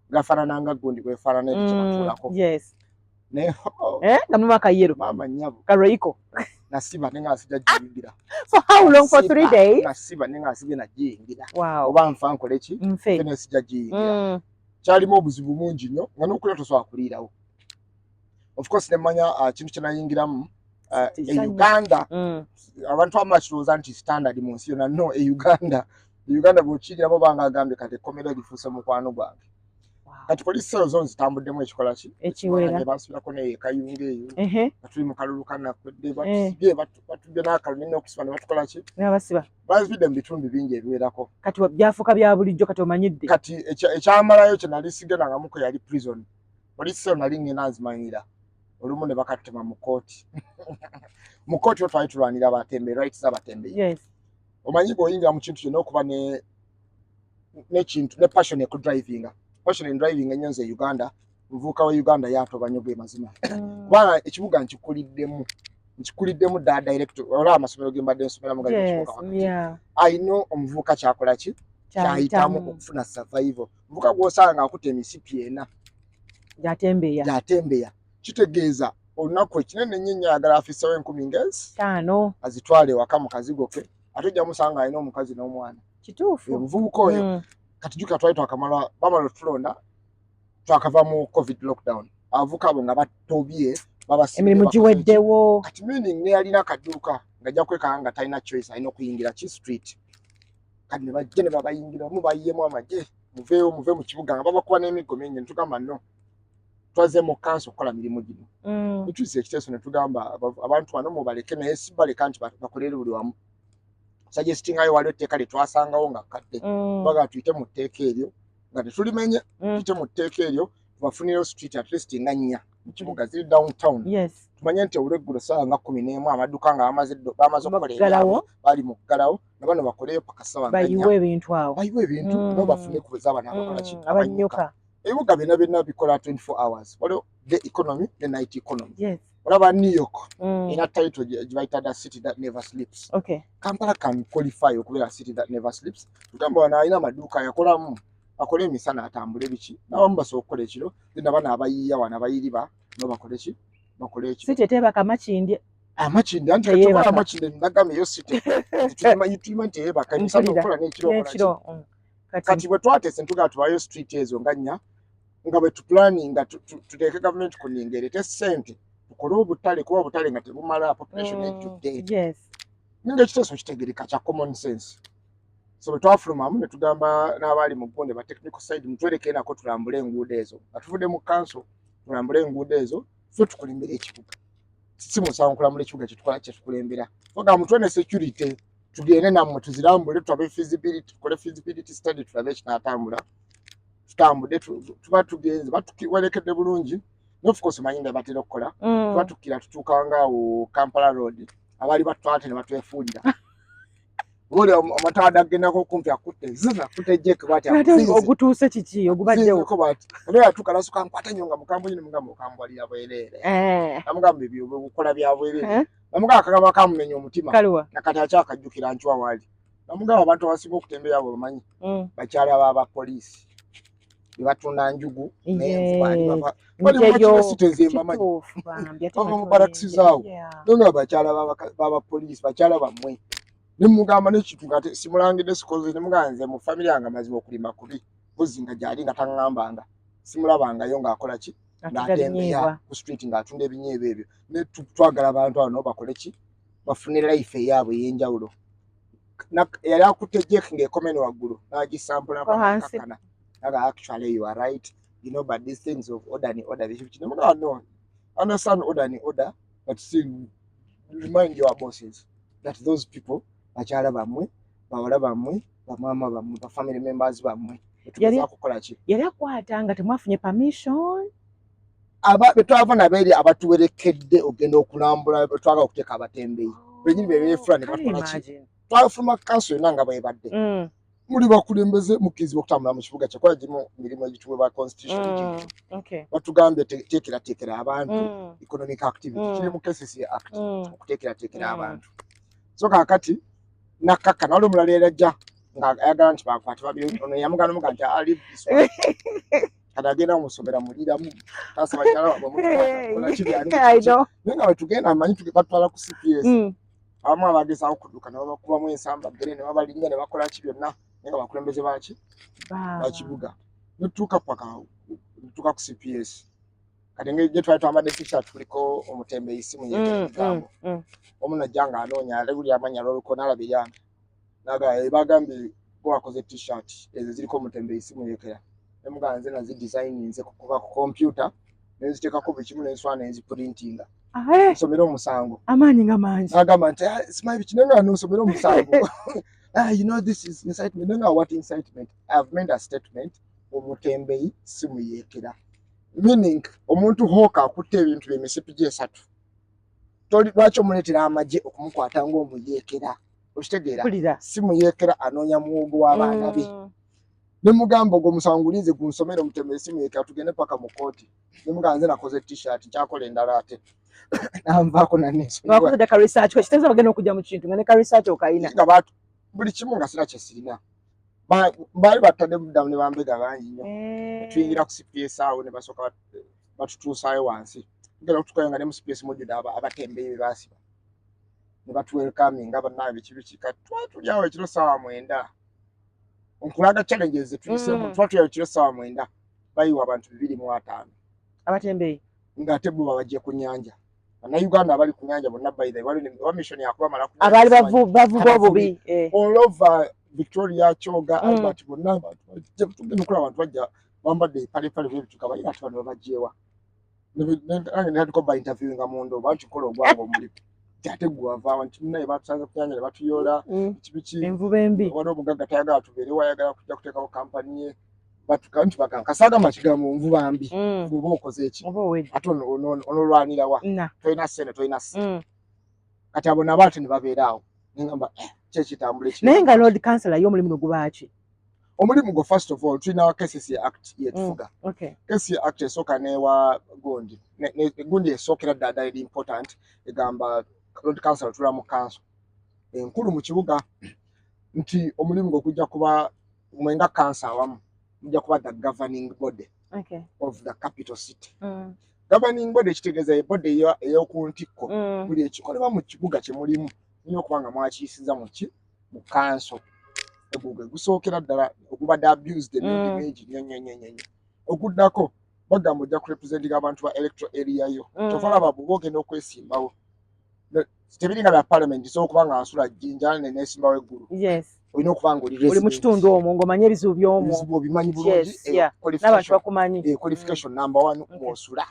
A: gafaanana nga gundi bwefaanana eri kyebatuulako. Naye oh,
B: Eh, nga mulimu akayero.
A: Maama nnyabo.
B: Karoyiko.
A: Nasiba ne nga nsijja giyingira.
B: For how long? For 3
A: Nasiba,
B: days?
A: Nasiba ne nga nsibye nagiyingira. Oba nfa nkole ki?
B: Nfe.
A: Ffe nesijja giyingira. Kyalimu obuzibu bungi nnyo, nga n'okulya tosobola kuliirawo. Of course nemanya kintu kye nayingiramu e
B: Kisa nnyo.
A: Uganda. Abantu abamu bakirowooza nti standard mu nsi yonna. No, e Uganda, e Uganda bw'okiyingiramu obanga agambye kati ekkomera lifuuse mukwano gwange. Kati police cell zo nzitambuddemu ekikola ki?
B: Ekiwera.
A: Ne bansibirako neyo ekayunga eyo nga tuli mu kalulu kanakwedde. Batusibye, batubye n'akalulu nina okusiba ne batukola ki?
B: Nabasiba.
A: Banzibidde mu bitundu bingi ebiwerako.
B: Kati byafuuka bya bulijjo, kati omanyidde.
A: Kati ekyamalayo kye nali sigendangamuko yali prison. Police cell nali ngenda nzimanyira. Olumu ne bakatutema mu kooti. Mu kooti twali tulwanira abatembeyi, rights z'abatembeyi. Omanyi bw'oyingira mu kintu kyonna okuba ne n'ekintu ne passion ekudrivinga, passion en driving ennyo. Nze Uganda, muvubuka wa Uganda yatoba nnyo, ge mazima. Kubanga ekibuga nkikuliddemu, nkikuliddemu ddala direct. Olaba amasomero ge mbadde nsomeramu gali mu kibuga wakati. Ayina omuvubuka kyakola ki, kyayitamu okufuna survival. Omuvubuka gw'osanga ng'akutte emisipi ena
B: Gyatembeya.
A: Gyatembeya, kitegeeza olunaku ekinene nnyo nnyo ayagala afiisewo 1000 ngezi
B: 5.
A: Azitwale ewaka mu kazigo ke, ate ojja musanga alina omukazi n'omwana. Omuvubuka oyo. Kati jjukira twali twakamala, bamala otulonda, twakava mu COVID lockdown, abavubuka abo nga batobye, babasibye,
B: Emirimu
A: bakoze ki.
B: giweddewo.
A: Kati meaning neyalina akaduuka ng'ajja kwekanga nga talina choice, alina okuyingira ki? Street. Kati ne bajja ne babayingiramu, bayiyemu amagye, muveewo, muve mu kibuga, nga babakuba n'emiggo mingi. Ne tugamba no, twazze mu kanso okukola mirimu gino. Netuyisa ekiteeso ne tugamba abantu bano mubaleke, naye si baleka nti bakolere buli wamu. Suggestingayo waliwo etteeka lye twasangawo nga kadde. Baga tuyite mu tteeka eryo nga tetulimenye. Tuyite mu tteeka eryo tubafunireyo street at least nga nnya mu kibuga ziri downtown. Tumanye nti olweggulo ssaawa nga 11 amaduuka nga bamaze okukola ebyabwe,
B: Baggalawo.
A: bali mu kuggalawo, na bano bakoleyo paka ssaawa nga 4.
B: Bayiwe ebintu awo.
A: Bayiwe ebintu nabo bafune ku z'abano abakola ki?
B: Abanyuka.
A: Ebibuga byonna byonna bikola 24 hours. Waliwo the economy ne night economy. Olaba New York erina title gye bayita the city that never sleeps. Kampala can qualify okubeera city that never sleeps. Tugamba wano alina amaduuka yakolamu akole emisana atambule biki, n'abamu basobola okukola ekiro, then abaana abayiiya wano abayiriba no bakole ki? Bakole ekiro.
B: City teebaka, Makindye.
A: Amakindye anti
B: Teyeebaka.
A: kati Amakindye nagambye yo city tumanyi nti eyebaka emisana
B: Mpulira.
A: okukola n'ekiro okola ki?
B: N'ekiro. Kati
A: Kati bwe twateese ntugamba tubayo street ezo nga nnya, nga bwe tuplanninga tuteeke gavumenti ku nninga ereete ssente tukole obutale, kuba obutale nga tebumala population ejjudde. Ninga ekiteeso kitegereka kya common sense. So bwe twafulumamu ne tugamba n'abaali mu ggonde ba technical side, mutwereke nako tulambule enguudo ezo nga tuvudde mu council, tulambule enguudo ezo ffe tukulembera ekibuga. Si musango kulambula ekibuga kyetukola kyetukulembera. Ogamba mutwe ne security tugende nammwe tuzirambule, tulabe feasibility, tukole feasibility study, tulabe ekinaatambula. Tutambudde, tuba tugenze batuwerekedde bulungi. Of course omanyi nga batera okukola. Tuba tukkira tutuukanga awo Kampala Road, abaali batwate ne batwefuulira. Oli omataada agendako kumpi akutte ziza akutte jeke bwati.
B: Ate
A: akuzinze.
B: Ogutuuse kiki ogubaddewo?
A: Zinzeko bwati era yatuuka nasuka nkwata nnyo nga mukambwe nnyo, nemugamba okambwalira bwereere. Namugamba ebyo bukola bya bwereere. Namugamba akagamba kamumenya omutima.
B: Kaluwa.
A: Nakati akyakajjukira nchwa waali. Namugamba abantu abasinga okutembeya abo bamanyi bakyala b'abapoliisi bebatunda njugu n'envu baali bava bali mu
B: Nteyo.
A: Makindye nze mbamanyi.
B: Kituufu bambi, ate
A: Bava mu
B: batulinde.
A: barracks zaabwe. Nonga bakyala b'abapoliisi, bakyala bammwe. Nemugamba n'ekintu nga simulangidde sikoze, nemugamba nze mu famire yange amazima okulima kubi mpozi nga gyali nga taŋŋambanga simulabangayo ng'akola ki?
B: Atunda
A: Ng'atembeya
B: binyeebwa.
A: ku street ng'atunda ebinyeebwa ebyo. Ne twagala abantu abo nabo bakole ki? Bafune life eyaabwe ey'enjawulo. Yali akutte jek ng'ekomene waggulu n'agisampula.
B: Ko hansi.
A: Nakkakkana naga, "Actually you are right, you know, but these things of order and order biki biki." Nemugamba, "No, understand order and order, but still remind your bosses that those people bakyala bammwe, bawala bammwe, bamaama bammwe, ba family members bammwe." Tugezaako kukola ki?
B: Yali akwata nga temwafunye permission?
A: Aba betwava nabo eri abatuwerekedde ogenda okulambula, twagala okuteeka abatembeyi benyini bebeefula ne
B: Can you
A: bakola ki?
B: imagine?
A: Twafuluma council yonna nga bwebadde. Muli bakulembeze, mukkirizibwa okutambula mu kibuga. Kyakola gimu mirimu egituweebwa constitution. Gigyo batugambye teekerateekera abantu, economic activity. Kiri mu KCC Act, okuteekerateekera abantu. So kaakati nakkakkana, waliwo omulala era ajja ng'ayagala nti bakwate babiri. Ono yamugana muga nti ali kati agenda musomera muliramu taasa bakyala babwe mutukwata kiri ani.
B: I know.
A: Naye nga bwetugenda amanyi batwala ku CPS. Abamu abagezaako kudduka ne babakubamu ensamba ggere ne babalinnya ne bakola ki byonna, naye nga bakulembeze baki? Bakibuga. Netutuuka paka netutuuka ku CPS. Kati engeri gye twali twambadde t-shirt kuliko omutembeeyi simu ebigambo, omu najja ng'anoonya alewulira amannya lwoluko n'alaba eryange naga bagambye bo wakoze t-shirt ezo ziriko omutembeeyi simu yekera. Nemugamba nze nazidesigninze kuva ku computer nenziteekako buli kimu nenswana nenziprintinga. Nsomere omusango.
B: Amaanyi nga mangi.
A: Agamba nti, "Ah, simanyi biki," naye nga nsomere omusango. "Ah, you know, this is incitement." Naye nga what incitement? I have made a statement, omutembeyi si muyeekera, meaning omuntu hawker akutte ebintu byemisipi gyesatu. Lwaki omuleetera amagye okumukwata ng'omuyeekera? Okitegeera?
B: Mpulira.
A: Si muyeekera, anoonya muwogo w'abaana be. Ne mugamba ogwo omusango gulinze gunsomere, omutembeyi si muyeekera, tugende paka mu kooti. Ne mugamba nze nakoze t-shirt, nkyakola endala, ate nanvaako nanesonyiwa.
B: Wakoze dda ka research, kitegeeza bagenda okujja mu kintu nga ne ka research okayina.
A: Nga buli kimu nga sina kyesirina. Baali batadde buddamu ne bambega bangi nnyo. Tuyingira ku CPS awo ne basooka batutuusaayo wansi. Tugenda okutuukayo nga ne mu CPS mujjudde abatembeeyi be baasiba ne batuwelcominga, bannange biki biki. Kati twali tuli awo ekiro 9:00, nkulaga challenges zetuyiseemu. Twali tuli awo ekiro 9:00, bayiwa abantu 250.
B: Abatembeeyi.
A: Ng'ate bo babajje ku nnyanja, Bannayuganda abali ku nnyanja bonna. By the way, waliwo oba mission yakubamala ku
B: abaali
A: nnyanja.
B: Bavuba obubi.
A: All over Victoria, Kyoga, Albert, bonna abantu bajja. Tugenda okulaba abantu bajja bambadde epalepale bwebituka, baye ate bano babajjeewa? Nange netandika oba interviewinga munda oba nti kola ogwange omulimu, nti ate gwe wavaawa? Nti munaye batusanze ku nnyanja ne batuyoola. Kibiki?
B: Envuba embi.
A: Waliwo omugagga tayagala tubeerewo, ayagala kujja kuteekawo kampani ye. Batuka nti bagamba kasaagamba kigambo nvuba mbi. Oba okoze eki?
B: Oba owedde.
A: Ate onolwanirawa?
B: Na.
A: Tolina ssente, tolina ssente. Kati abo nabo ate ne babeera awo, nengamba kyekitambula eki?
B: Naye nga lord councillor ye omulimu gwe gubaaki?
A: Omulimu gwo, first of all, tulina KCC Act yetufuga. KCC Act esooka newa gundi gundi esookera ddala ddala eri important, egamba lord councillor tula mu council enkulu mu kibuga nti omulimu gwo gujja kuba mwenga council awamu mujja kuba the governing body of the capital city. Governing body ekitegeeza ebody ey'oku ntikko. Buli ekikolebwa mu kibuga kye mulimu mulina okuba nga mwakiyisiza muki? Mu council. Ogwo gwe gusookera ddala ogubadde abused emirundi mingi nnyo nnyo nnyo nnyo nnyo. Oguddako bagamba ojja kurepresentinga abantu ba electoral area yo. Kyova olaba bw'oba ogenda okwesimbawo, tebiringa bya parliament, so okuba nga nsula Jjinja neneesimbawo eggulu. Olina okuba nga oli
B: oli mu
A: resident.
B: Kitundu omwo ng'omanyi ebizibu by'omwo.
A: Ebizibu obimanyi bulungi.
B: N'abantu bakumanyi.
A: Qualification number one, mw'osula.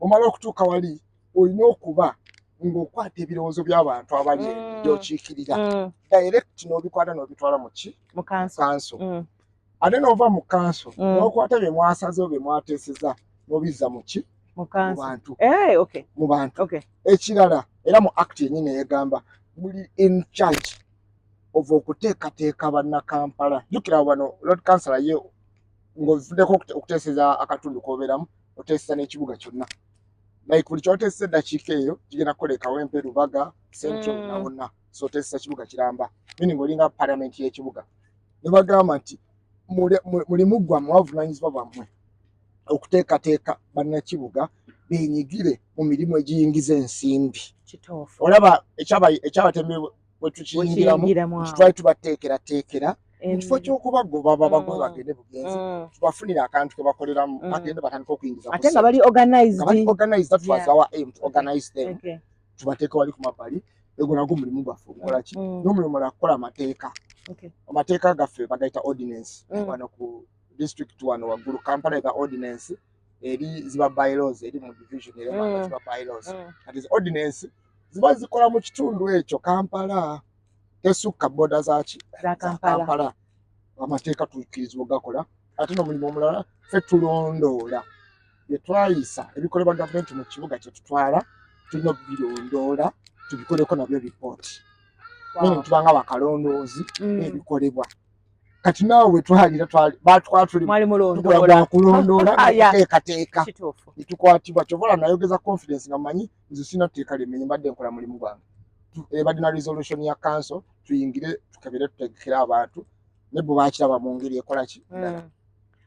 A: Omala okutuuka wali, olina okuba ng'okwata ebirowoozo by'abantu abali gy'okiikirira direct, n'obikwata n'obitwala mu ki?
B: Mu kanso.
A: Kanso. Ate n'ova mu kanso, n'okwata bye mwasazeewo, bye mwateeseza, n'obizza mu ki?
B: Mu
A: Mu
B: kanso.
A: bantu. Mu bantu. Ekirala era mu act yennyini eyegamba muli in charge of okuteekateeka bannakampala. Jjukira wano lord councillor ye ng'ovuddeko okuteeseza akatundu k'obeeramu, oteeseza n'ekibuga kyonna. Like buli kyoteeseza eddakiika eyo kigenda kukola Kawempe, Lubaga, Central na wonna. So oteeseza kibuga kiramba, meaning olinga parliament y'ekibuga. Ne bagamba nti mulimu gwammwe, wabuvunaanyizibwa bwammwe okuteekateeka bannakibuga benyigire mu mirimu egiyingiza ensimbi. Olaba ekyabatembe bwe tukiyingiramu,
B: Wekiyingiramu awo.
A: twali tubateekerateekera mu kifo ky'okubagoba babagobe bagende bugenzi, tubafunire akantu ke bakoleramu, bagende batandike okuyingiza ku
B: Ate nga
A: ssente.
B: bali organized.
A: Nga bali organized. That was our aim, to organize them. Tubateeke wali ku mabbali. Egwo nagwo mulimu gwaffe okukola ki? N'omulimu mulala kukola amateeka. Amateeka gaffe bagayita ordinance. Wano ku district wano waggulu Kampala eba ordinance, eri ziba bylaws, eri mu division era ziba bylaws. Kati zi ordinance ziba zikola mu kitundu ekyo Kampala, tesukka border zaki?
B: Za
A: Za
B: Kampala.
A: Kampala. Amateeka tukkirizibwa gakola. Ate n'omulimu omulala, ffe tulondoola bye twayisa ebikolebwa gavumenti mu kibuga kye tutwala, tulina okubirondoola tubikoleko nabyo ripooti. Meaning tubanga bakalondoozi ebikolebwa. Kati naawe wetwalira batwala tuli
B: Mwali
A: tukola
B: mulondoola.
A: gwa kulondoola,
B: Ah, yeah.
A: netuteekateeka, netukwatibwa. Kyovola nayogeza confidence nga manyi nze sina tteeka limmenye, mbadde nkola mulimu gwange. Ebadde na resolution ya council, tuyingire tukebere, tutegekere abantu, ne bwe bakiraba mu ngeri ekola ki ndala.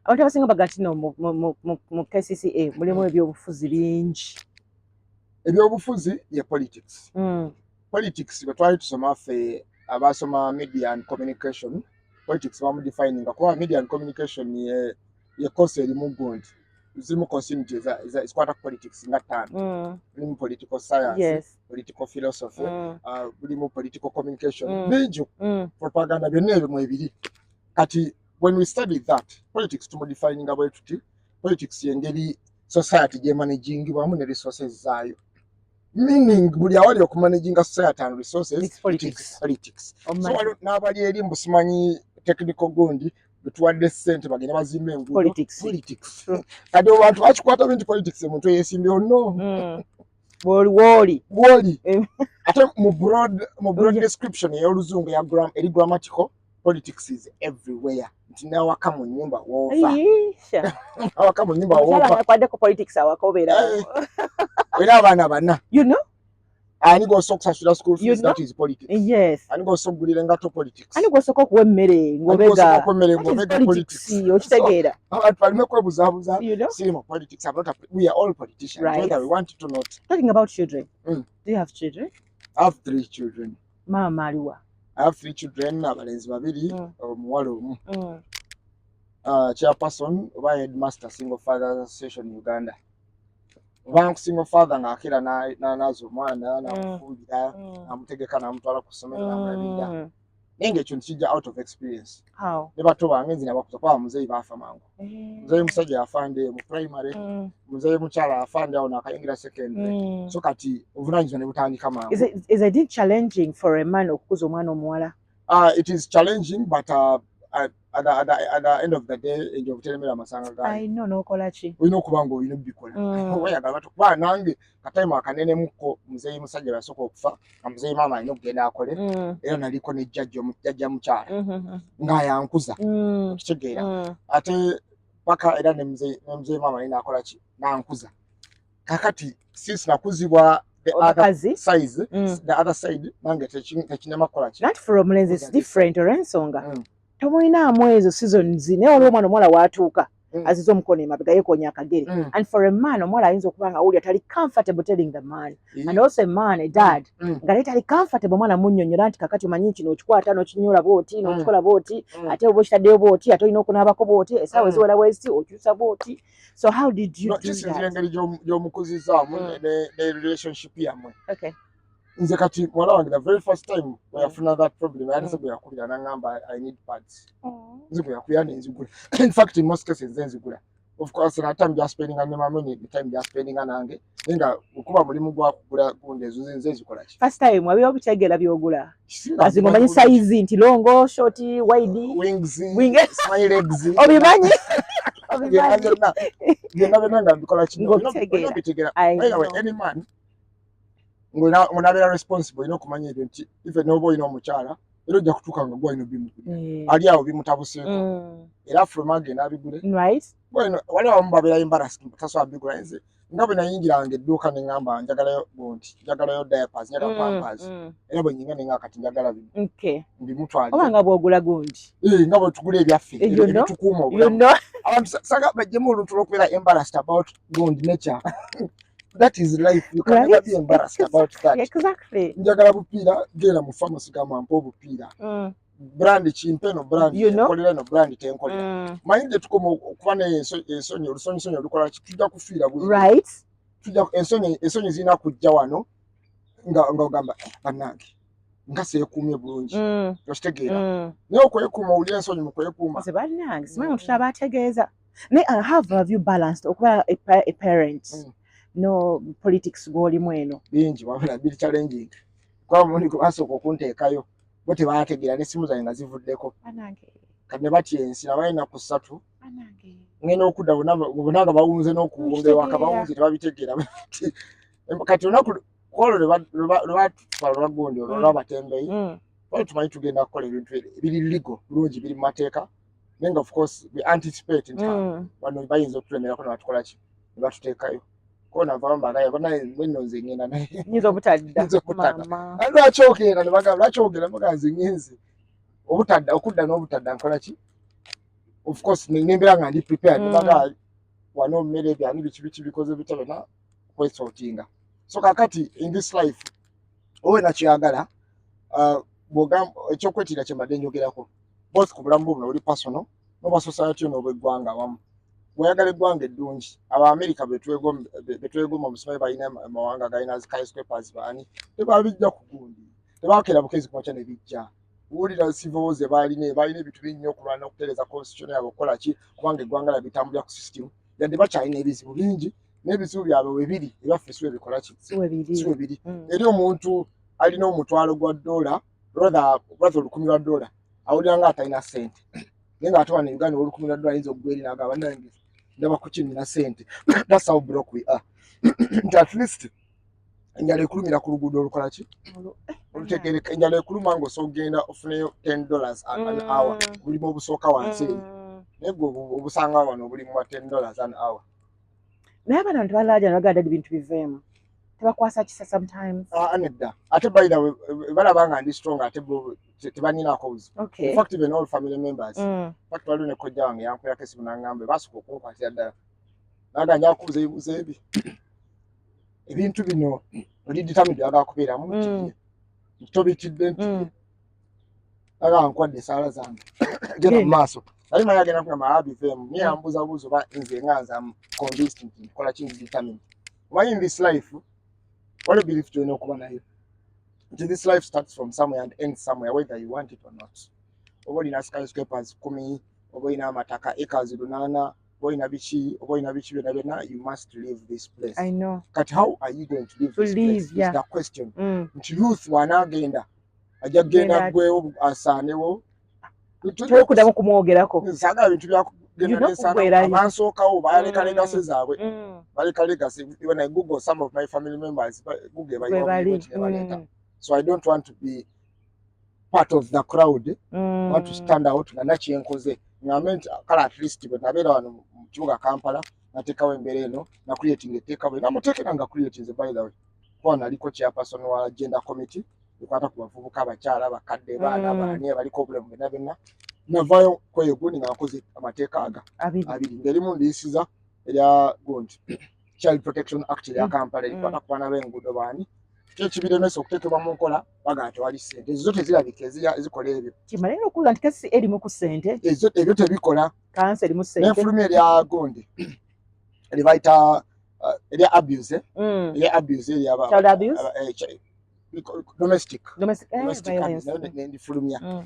B: Abantu abasinga baga nti no mu KCCA mulimu ebyobufuzi bingi.
A: Ebyobufuzi ye politics. Politics bwe twali tusoma ffe abasoma media and communication, politics bamudefininga kuba media and communication ye course erimu gundi, zirimu continuity ezikwata ku politics nga ttaano. Mulimu political science, political philosophy, mulimu political communication, bingi, propaganda, byonna ebyo mwebiri. Kati when we study that, politics tumudefininga bwe tuti: politics yengeri society gyemanagingibwamu ne resources zaayo, meaning buli awali okumanaginga society and resources,
B: It's politics.
A: it is politics. So
B: Omanyi.
A: waliwo n'abali eri mbu simanyi technical gundi, betuwadde ssente bagende bazimba enguudo.
B: Politics.
A: Politics.
B: True.
A: Kati abantu bakikwata binti politics omuntu eyesimbyewo, no.
B: Bw'oli wooli.
A: Bwoli ate mu broad description ey'oluzungu ya eri grammatical, politics is everywhere, nti nawaka mu nyumba woova.
B: Isha.
A: Awaka mu nyumba
B: Omukyala
A: woova.
B: Akwaddeko politics awaka obeera.
A: Eh, era abaana bana, ani gw'osobola okusasula school
B: You
A: fees?
B: know?
A: That is politics. Ani gw'osobola okugulira engatto? Politics.
B: Ani gw'osooka okuwa emmere
A: Ani gw'osooka
B: ng'obega?
A: okuwa emmere
B: That is
A: ng'obega?
B: politics.
A: Politics.
B: Okitegeera.
A: Abantu baleme kwebuzaabuza.
B: You know?
A: Siri mu politics. I'm not a, we are all politicians, whether we want it or not.
B: Talking about children. Do you have children?
A: I have three children.
B: Maama aliwa?
A: I have three children, abalenzi babiri, omuwala omu. Chairperson oba headmaster, Single Fathers Association Uganda. Oba single father ng'akeera n'anaaza omwana, n'amufumbira, n'amutegeka, n'amutwala ku ssomero, n'amulabirira, naye ng'ekyo nkijja out of experience.
B: How?
A: Ne bato bange nze nabakuza kuba muzeeyi baafa mangu. Muzeeyi musajja yafa ndi mu primary, muzeeyi mukyala yafa ndi awo nakayingira secondary. So kati obuvunaanyizibwa ne butandika mangu.
B: Is it challenging for a man okukuza omwana omuwala?
A: It is challenging, but at the end of the day, enjovu teremera amasanga gaayo.
B: I know, n'okola ki?
A: Olina okuba nga olina obikola. Oba oyagala bato, kuba nange kataimu akanenemukko muzeeyi musajja bwe yasooka okufa, nga muzeeyi maama alina okugenda akole, era naliko ne jjajja jjajja mukyala ng'ayankuza, okitegeera? Ate paka era ne muzeeyi maama naye nakola ki, nankuza. Kakati since nakuzibwa the other
B: Abakazi.
A: size, the other side, nange tekinema kukola ki.
B: Not for omulenzi, it's
A: Yeah.
B: different olw'ensonga tomulinamu ezo seasons, naye waliwo omwana omuwala waatuuka aziza omukono emabega, yeekoonya akagere. And for a man, omuwala ayinza okuba nga awulira tali comfortable telling the man, and also a man, a dad, nga naye tali comfortable omwana munnyonnyola nti kakati omanyi kino okikwata n'okinyola bw'oti, n'okikola bw'oti, ate oba okitaddeyo bw'oti, ate olina okunaabako bw'oti, essaawa eziwera bweziti okyusa bw'oti. So how did you
A: No,
B: do
A: kisinzira
B: that?
A: engeri gy'omukuzizaamu ne relationship yammwe. Nze kati muwala wange, the very first time bwe yafuna that problem, ate bwe yakubira n'aŋŋamba, "I need pads," nze bwe yakubira nenzigula. In fact, in most cases nze nzigula. Of course na time gyaspendinga ne mama, ne time gyaspendinga nange, naye nga okuba mulimu gwa kugula gundi ezo nze zikola ki.
B: First time wabiba obitegeera by'ogula?
A: Singa
B: Azinga omanyi
A: nzimanyi.
B: size nti long, short, wide?
A: Wings,
B: Wing.
A: smile legs.
B: Obimanyi?
A: Byonna.
B: Obimanyi?
A: Byonna byonna byonna nga mbikola kino.
B: Ng'obitegeera.
A: Olina obitegeera.
B: I
A: By the way,
B: know.
A: any man ng'onabeera responsible, olina okumanya ebyo nti even n'oba olina omukyala, era ojja kutuuka nga gwe olina obimugulira. Ali awo bimutabuseeko, era afuluma agenda abigule. Waliwo abamu babeera embarrassed, tasobola bigula. Nze nga bwe nayingiranga edduuka ne ŋŋamba njagalayo gundi, njagalayo diapers, njagala pampers, era bwe nyinga ne ŋŋamba kati njagala bino, mbimutwalire.
B: Oba nga bw'ogula gundi.
A: Eh, nga bwe tugula ebyaffe
B: You know?
A: ebitukuuma
B: You
A: obulamu.
B: know?
A: Abantu saga bajjemu oluntu lw'okubeera embarrassed about gundi nature. That is life, you can never be embarrassed about that. Njagala bupiira, genda mu pharmacy, gamba mpa obupiira, brand kimpe eno, brand
B: You know?
A: enkolera eno, brand tenkolera. Manyi gye tukoma okuba n'ensonyi, olusonyisonyi olukola ki, tujja kufiira bwe tujja ensonyi zirina kujja wano nga ogamba, "Eh, bannange, nga seekuumye bulungi." Okitegeera? Naye okwekuuma, owulira ensonyi mu kwekuuma.
B: Nze bannange simanyi omuntu abategeeza, naye how have you balanced okuba a parent no politics gw'olimu eno?
A: Bingi wabula biri challenging, kuba mulundi gwe basooka okunteekayo bo tebategeera, n'essimu zange nga zivuddeko.
B: Bannange.
A: Kati ne batya ensi, nabayo ennaku 3,
B: Bannange.
A: ngenda okudda bonna nga bawunze n'okuwunga ewaka.
B: Nkitegeera.
A: Bawunze, tebabitegeera. Kati olunaku kwolwo lwe batutwala olwa gundi olwo olwabatembeyi. Twali tumanyi tugenda kukola ebintu ebiri legal bulungi, biri mu mateeka, naye nga of course we anticipate nti wano bayinza okutulemerako ne batukola ki, ne batuteekayo. Ko navamu mbagaya banaye nno nze ngenda naye
B: nyinza obutadda.
A: Nyinza obutadda.
B: Mama.
A: Ah, lwaki ogenda? Ne bagamba, lwaki ogenda? Mbaga nze ngenze obutadda, okudda n'obutadda nkola ki? Of course nembeera nga ndi prepared. Baga wano mmere byani biki biki bikoze bitya byonna kwesortinga. So kakati in this life owe nakyagala ekyokwetira kye mbadde njogerako both ku bulamu buno oli personal n'obwa society n'obweggwanga awamu. Bw'oyagala eggwanga eddungi, Abamerika betwegomba musimanyi balina amawanga galina skyscrapers, baani tebabijja ku gundi, tebakeera bukezi kumakya ne bijja. Wulira civil war ze baalina, balina ebintu bingi nnyo okulwana okutereeza constitution yaabwe, okukola ki, kubanga eggwanga lyabwe litambulira ku system, yadde bakyalina ebizibu bingi, n'ebizibu byabwe we biri ebyaffe si webikola ki,
B: Si webiri.
A: Si webiri. Eri omuntu alina $1,000, rather $1,000, awulira nga atalina ssente, naye nga ate wano e Uganda $1,000 ayinza okugwa eri n'agamba, "Nange ndaba ku kinina ssente." That's how broke we are, nti at least enjala ekulumira ku luguudo olukola ki, olutegereka. Enjala ekuluma ng'osobola okugenda ofuneyo $10 an hour, obulimu obusooka wansi eri, naye gwe obusanga wano obulimu bwa $10 an hour.
B: Naye abaana bantu balaaja ne bagamba, "Daddy, bintu biveemu." Tebakwasa kisa sometimes?
A: Ah, nedda. Ate by the way, balaba nga ndi strong, ate bo tebaninaako buzibu. In fact, even all family members. In fact, waliwo ne kojja wange yankubyako esimu n'angamba, baasooka okunkwatira ddala naga nja kubuuza ebibuuzo ebi, ebintu bino oli determined oyagala kubeeramu nti nti tobitidde, nti aga nkwadde esaala zange, genda mu maaso. Nali manyi agenda kugamba abiveemu, naye yambuuza buuza oba nze nga nze am convinced nti nkola ki, ndi determined. Omanyi, in this life waliwo belief gyolina okuba nayo nti this life starts from somewhere and ends somewhere, whether you want it or not. Oba olina skyscrapers 10, oba olina amataka acres 8, oba olina biki, oba olina biki, byonna byonna, you must leave this place.
B: I know.
A: Kati how are you going to leave
B: To
A: this
B: leave,
A: place
B: yeah.
A: is the question, nti youth bw'anaagenda ajja kugenda
B: Genda.
A: Aggwewo, asaanewo.
B: Tokuddamu kumwogerako.
A: Saagala bintu byakugenda nensaana.
B: Okuggwerayo.
A: Abansookawo baleka legacy zaabwe, baleka legacy. When I google some of my family members, Google
B: Bwe bali.
A: ebaleeta. So I don't want to be part of the crowd. I want to stand out nga nakyenkoze, ngambe nti kale at least bwe nabeera wano mu kibuga Kampala nateekawo embeera eno, na creating etteeka bwe namuteekera nga creating. By the way, kuba naliko chairperson wa gender committee ekwata ku bavubuka, abakyala, abakadde, baana, baani abaliko obulemu, byonna byonna. Navaayo kweyo gundi nga nkoze amateeka aga
B: Abiri.
A: abiri, ng'erimu ndiyisiza erya gundi Child Protection Act erya Kampala erikwata ku baana b'enguudo, baani kyekibiremesa okuteekebwa mu nkola, bagamba tewali ssente. Ezo tezirabika ezikola ebyo.
B: Kimale okuwulira nti kasi erimu ku ssente.
A: Ezo ebyo tebikola.
B: Kansa erimu ssente.
A: N'enfulumya erya gundi eryebayita erya abuse, eh? Erya abuse erya
B: Child abuse?
A: Domestic
B: Domestic,
A: domestic
B: violence.
A: abuse, nayo nendifulumya.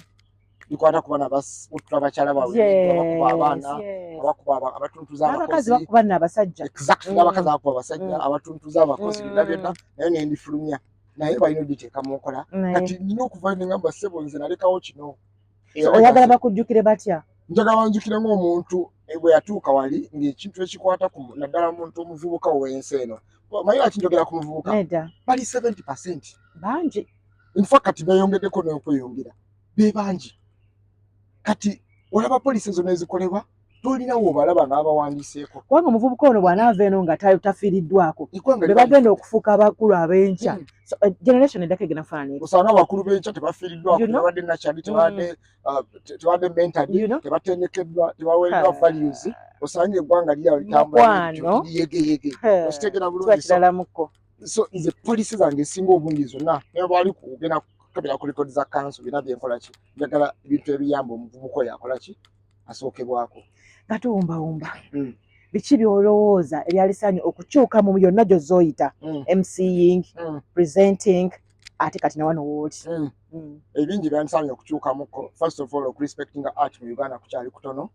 A: Likwata ku baana abasutula abakyala baabwe, abakuba abaana, abakuba abatuntuza
B: N'abakazi
A: abakozi.
B: bakuba nno abasajja.
A: Exactly, n'abakazi abakuba abasajja, abatuntuza abakozi, byonna byonna nayo nendifulumya, naye balina oditeeka mu nkola. Kati nina okuvayo nengamba, "Ssebo, nze nalekawo kino."
B: So, oyagala bakujjukire batya?
A: Njagala banjukire ng'omuntu bwe yatuuka wali ng'ekintu ekikwata ku naddala muntu omuvubuka ow'ensi eno. Manyi lwaki njogera ku muvubuka?
B: Nedda.
A: Bali 70%.
B: Bangi.
A: In fact, kati beeyongeddeko n'okweyongera, be bangi. Kati olaba policy zonna ezikolebwa, tolinawo obalaba nga babawandiiseeko.
B: Kubanga omuvubuka ono bw'anaava eno nga tafiiriddwako,
A: Eggwanga
B: be
A: liba
B: bagenda okufuuka abakulu ab'enkya. So, generation eddako egenda kufaanana etya?
A: Osanga abakulu b'enkya tebafiiriddwako,
B: You know?
A: tebabadde nakyali, tebadde mentored,
B: You know?
A: tebatendekeddwa, tebaweereddwa values. Osanga eggwanga liraba litambula
B: Mukwano.
A: yegeyege. Okitegeera
B: Kiba
A: bulungi? So,
B: kiralamuko.
A: so nze policy zange esinga obungi zonna, naye bwali kugenda kukebera ku record za council, byonna byenkola ki, njagala ebintu ebiyamba omuvubuka oyo akola ki, asookebwako.
B: Nga tuwumbawumba, biki by'olowooza ebyalisaanye okukyuka mu yonna gy'ozooyita, MCing, presenting, ate kati nawano wooli?
A: Ebingi byandisaanye okukyukamuko. First of all, okurespectinga art mu Uganda kukyali kutono,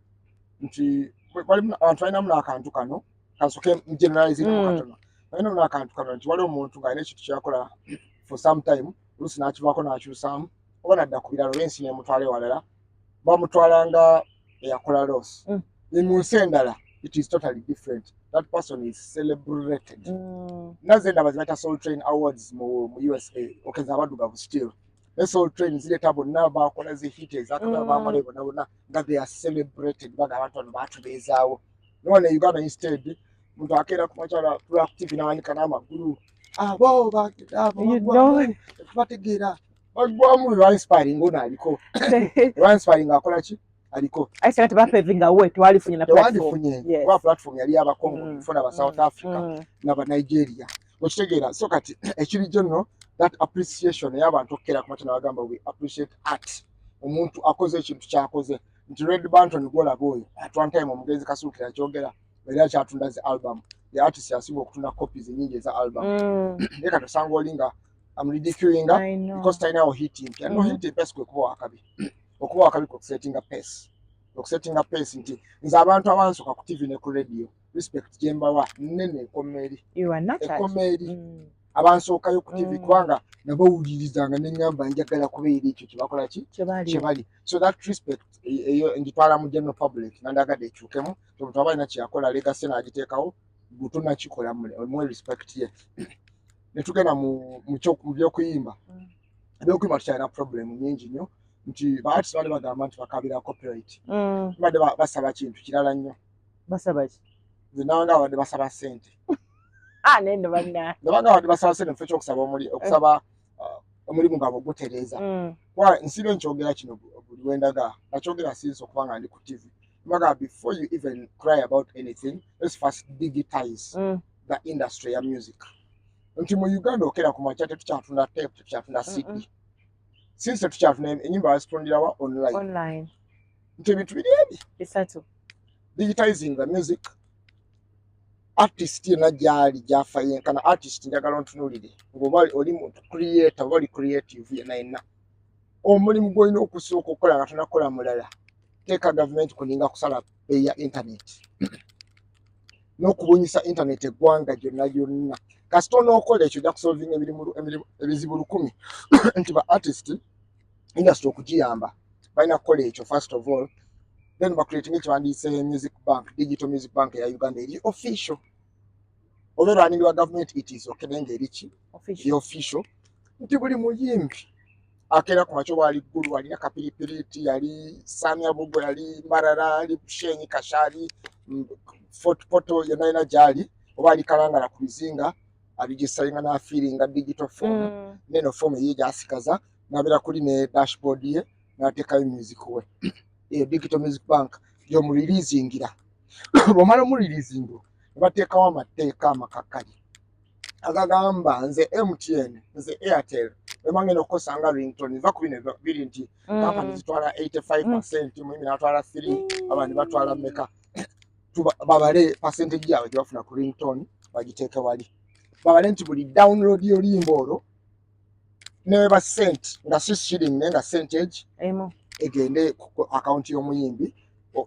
A: nti abantu balinamu n'akantu kano, kansoke generalizing katono, balinamu n'akantu kano nti waliwo omuntu ng'alina ekintu kyeyakola for some time, oluusi n'akivaako n'akyusaamu oba nadda ku birala, oba ensi n'emutwala ewalala, bamutwala nga eyakola loss. Mu nsi endala it is totally different, that person is celebrated. Naze ndaba zebayita Soul Train Awards mu USA, okeza abaddugavu still. Ne Soul Train zireeta bonna bakola zi hit ezakaba bamale bonna bonna nga they are celebrated, baga abantu bano batubeezaawo. None Uganda instead muntu akeera ku makyala tula ku TV n'awanika n'amagulu, abo abo bategeera baggwamu ba inspiring, ono aliko ba inspiring akola ki, aliko.
B: Aisha tebapavinga we twalifunye na platform.
A: Tewalifunye kuba platform yali y'Abakongo before n'aba South Africa n'aba Nigeria, okitegeera? So kati ekirijjo nno that appreciation ey'abantu okukeera ku makya nabagamba, "We appreciate art." Omuntu akoze ekintu kyakoze nti Red Banton gwolaba oyo, at one time omugenzi Kasuukira akyogera, era kyatunda zi album, the artist yasinga okutunda copies nyingi eza album. Naye kati osanga oli nga amridiculinga because talinawo hit mpya. No, hit empya sikwe kuba wakabi. Okuba wakabi kwe kusettinga pace, okusettinga pace nti nze abantu abansooka ku TV ne ku radio, respect gyembawa nnene, ekoma eri, ekoma eri. Abansookayo ku TV, kubanga nabawulirizanga neŋŋamba njagala kubeera ekyo kyebakola ki kyebali. So that respect eyo ngitwala mu general public, nandagadde ekyukemu. Omuntu aba alina kyeyakola, legacy n'agiteekawo, butonakikola muwe respect ye. Netugenda mu byokuyimba. Ebyokuyimba tukyalina problem nyingi nnyo nti ba artist bali bagamba nti bakabira copyright. Badde basaba kintu kirala nnyo.
B: Basaba ki?
A: Nze nanga abadde basaba ssente.
B: Ah, nendo banna.
A: Nabanga abadde basaba ssente mufe kyokusaba omuli okusaba omulimu gwabwe ogutereeza. Kuba nsibe nkyogera kino buli lwendaga, nakyogera since okuba nga ndi ku TV. Mbaga, before you even cry about anything, let's first digitize the industry ya music. Nti mu Uganda okera ku makya tetukyatunda tape, tetukyatunda CD. Since tetukyatunda, enyimba bazitundirawa? Online.
B: Online.
A: Nti ebintu biri ebi
B: bisatu.
A: Digitizing the music, artist yenna gyali gyafa yenkana artist, njagala ontunuulire ng'oba oli muntu creator oba oli creative yenna yenna, omulimu gw'olina okusooka okukola nga tonakola mulala, teeka gavumenti kuninga kusala bbeeyi ya internet n'okubunyisa internet eggwanga gyonna gyonna. Kasita onookola ekyo, ojja kusolvinga ebizibu 1000. Nti ba artist, industry okugiyamba balina kukola ekyo first of all, then bacreating ekiwandiise music bank, digital music bank eya Uganda eri official, oba erwanirwa government, it is okay, naye ngaeri ki?
B: Official.
A: Official, nti buli muyimbi akeera ku makyo bwali Ggulu, alina Kapiripiriti, yali Samia Bugo, yali Mbarara, ali Bushenyi, Kashari, Fort Portal, yonna yina gyali, oba ali Kalangala ku bizinga, aregistaringa n'afiiringa digital form. Neno form eyiye gyasikaza nabeera kuli ne dashboard ye n'ateekayo music we. Eyo digital music bank gyomureleasingira. Bwomala omureleasinga, ne bateekawo amateeka amakakali agagamba nze MTN, nze Airtel, wema ngenda okukozesa nga ringtone, va ku bino biri nti kampani zitwala 85, muyimbi n'atwala 3, abandi batwala meka. Babale percentage yaabwe gye bafuna ku ringtone, bagiteeke wali. Babale nti buli download y'oluyimba olwo neba cent nga si shilling, naye nga centage
B: emu
A: egende ku akawunti y'omuyimbi,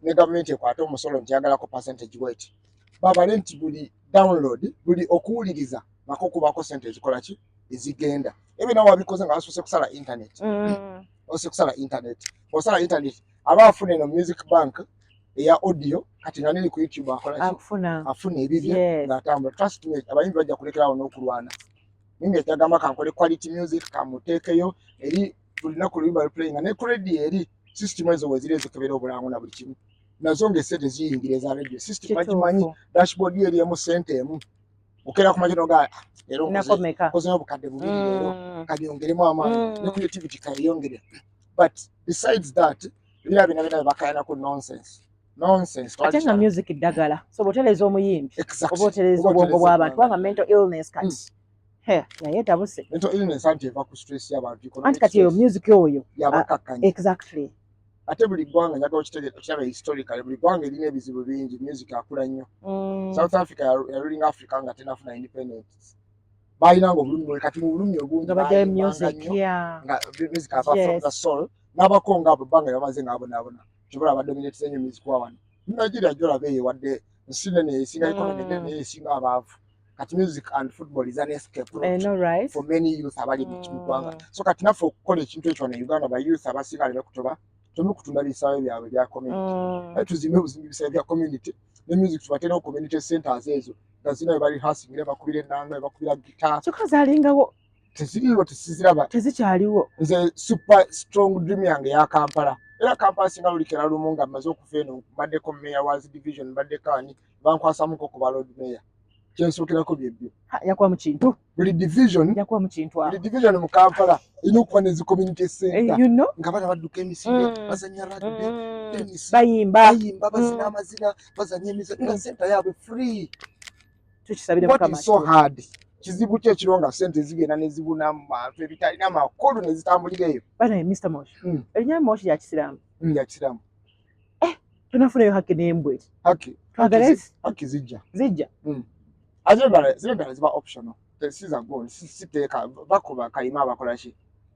A: ne gavumenti ekwate omusolo nti yagalako percentage bweti. Babale nti buli download, buli okuwuliriza nako kubako sente ezikola ki, ezigenda. Ebyo nawe wabikoze nga basoose kusala internet. Basoose kusala internet. Osala internet, aba afuna eno music bank eya audio, kati nga neri ku YouTube akola ki?
B: Akufuna.
A: Afuna ebibye ng'atambula. Trust me, abayimbi bajja kulekerawo n'okulwana. Ninga ekyagamba kankole quality music, kamuteekeyo eri buli lunaku luyimba luplayinga ne ku radio. Eri system ezo weziri ezikebera obulango na buli kimu, nazo ng'esente ziyingira eza radio system bagimanyi. Dashboard yo eri emu, sente emu, okeera ku makya noga, "Leero
B: nakomeka
A: nkozeyo 2000 leero, kanyongeremu amaanyi." Ne creativity kayeyongere. But besides that, ebira byonna byonna bebakayanako nonsense, nonsense.
B: Ate nga music ddagala, so bw'otereeza omuyimbi oba otereeza
A: Oba
B: obwongo
A: otereeza
B: bw'abantu,
A: eggwanga.
B: Kubanga mental illness kati. He, naye etabuse.
A: Mental illness anti eva ku stress y'abantu, economic
B: Anti kati eyo
A: stress.
B: Music oyo
A: Yabakakkanya. Ate buli ggwanga, njagala okitegeera, okiraba historically, buli ggwanga erina ebizibu bingi, music akula nnyo. South Africa yarulinga Africa nga tenafuna independence, balinanga obulumi bwe kati mu bulumi obungi
B: nga bajjayo
A: bayimbanga
B: music
A: nnyo, nga music ava from the soul. N'abakongo abo ebbanga lyebamaze nga babonaabona, kyobola badominate nnyo music wa wano. Nigeria gyolaba eyo, wadde nsi nene esinga economy nene, naye esinga abaavu. Kati music and football is an escape
B: I
A: route
B: know, right?
A: for many youth abali mu ggwanga. So kati naffe okukola ekintu ekyo wano e Uganda, ba youth abasinga aleme kutoba tuleme kutunda bisaawe byabwe bya community. Naye tuzimbe buzimbi bisaawe bya community ne music, tubateerewo community centers ezo nga zirina we bali rehearsing, bakubira ennanga, bakubira guitar.
B: Kyokka zaalingawo.
A: Teziriiwo, tesiziraba.
B: Tezikyaliwo.
A: Nze super strong dream yange ya Kampala, era Kampala singa lulikera lumu nga mmaze okuva eno, mbaddeko mayor wa division, mbaddeko ani, bankwasamuko ku ba lord mayor, kyensokerako byebyo.
B: Yakuba mu kintu.
A: Buli division,
B: Yakuba mu kintu.
A: buli division mu Kampala erina okuba nezi community center
B: eh, you know?
A: nga baana badduka emisinde, bazanya rugby, tennis,
B: bayimba.
A: Bayimba, bazina amazina, bazanya emizannyo, nga center yaabwe free.
B: Tukisabire.
A: What
B: Mukama.
A: is so hard? Kizibu ki ekiriwo nga sente zigenda nezibuna mu bantu ebitalina makulu ne zitambulira eyo?
B: Banaye, Mr Mosh, erinnya Mosh lya kisiraamu?
A: Ya kisiraamu.
B: Tonafunayo haki n'embwe?
A: Haki?
B: Twagala.
A: Haki zijja.
B: Zijja.
A: Ate endala, ziri endala ziba optional, si za gold, si teeka. Bakuba kayima, abakola ki,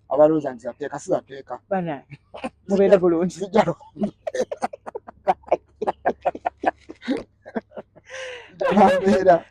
A: abalowooza nti zateeka, si zateeka.
B: Banaye, mubeere bulungi.
A: Zijja lwambeera.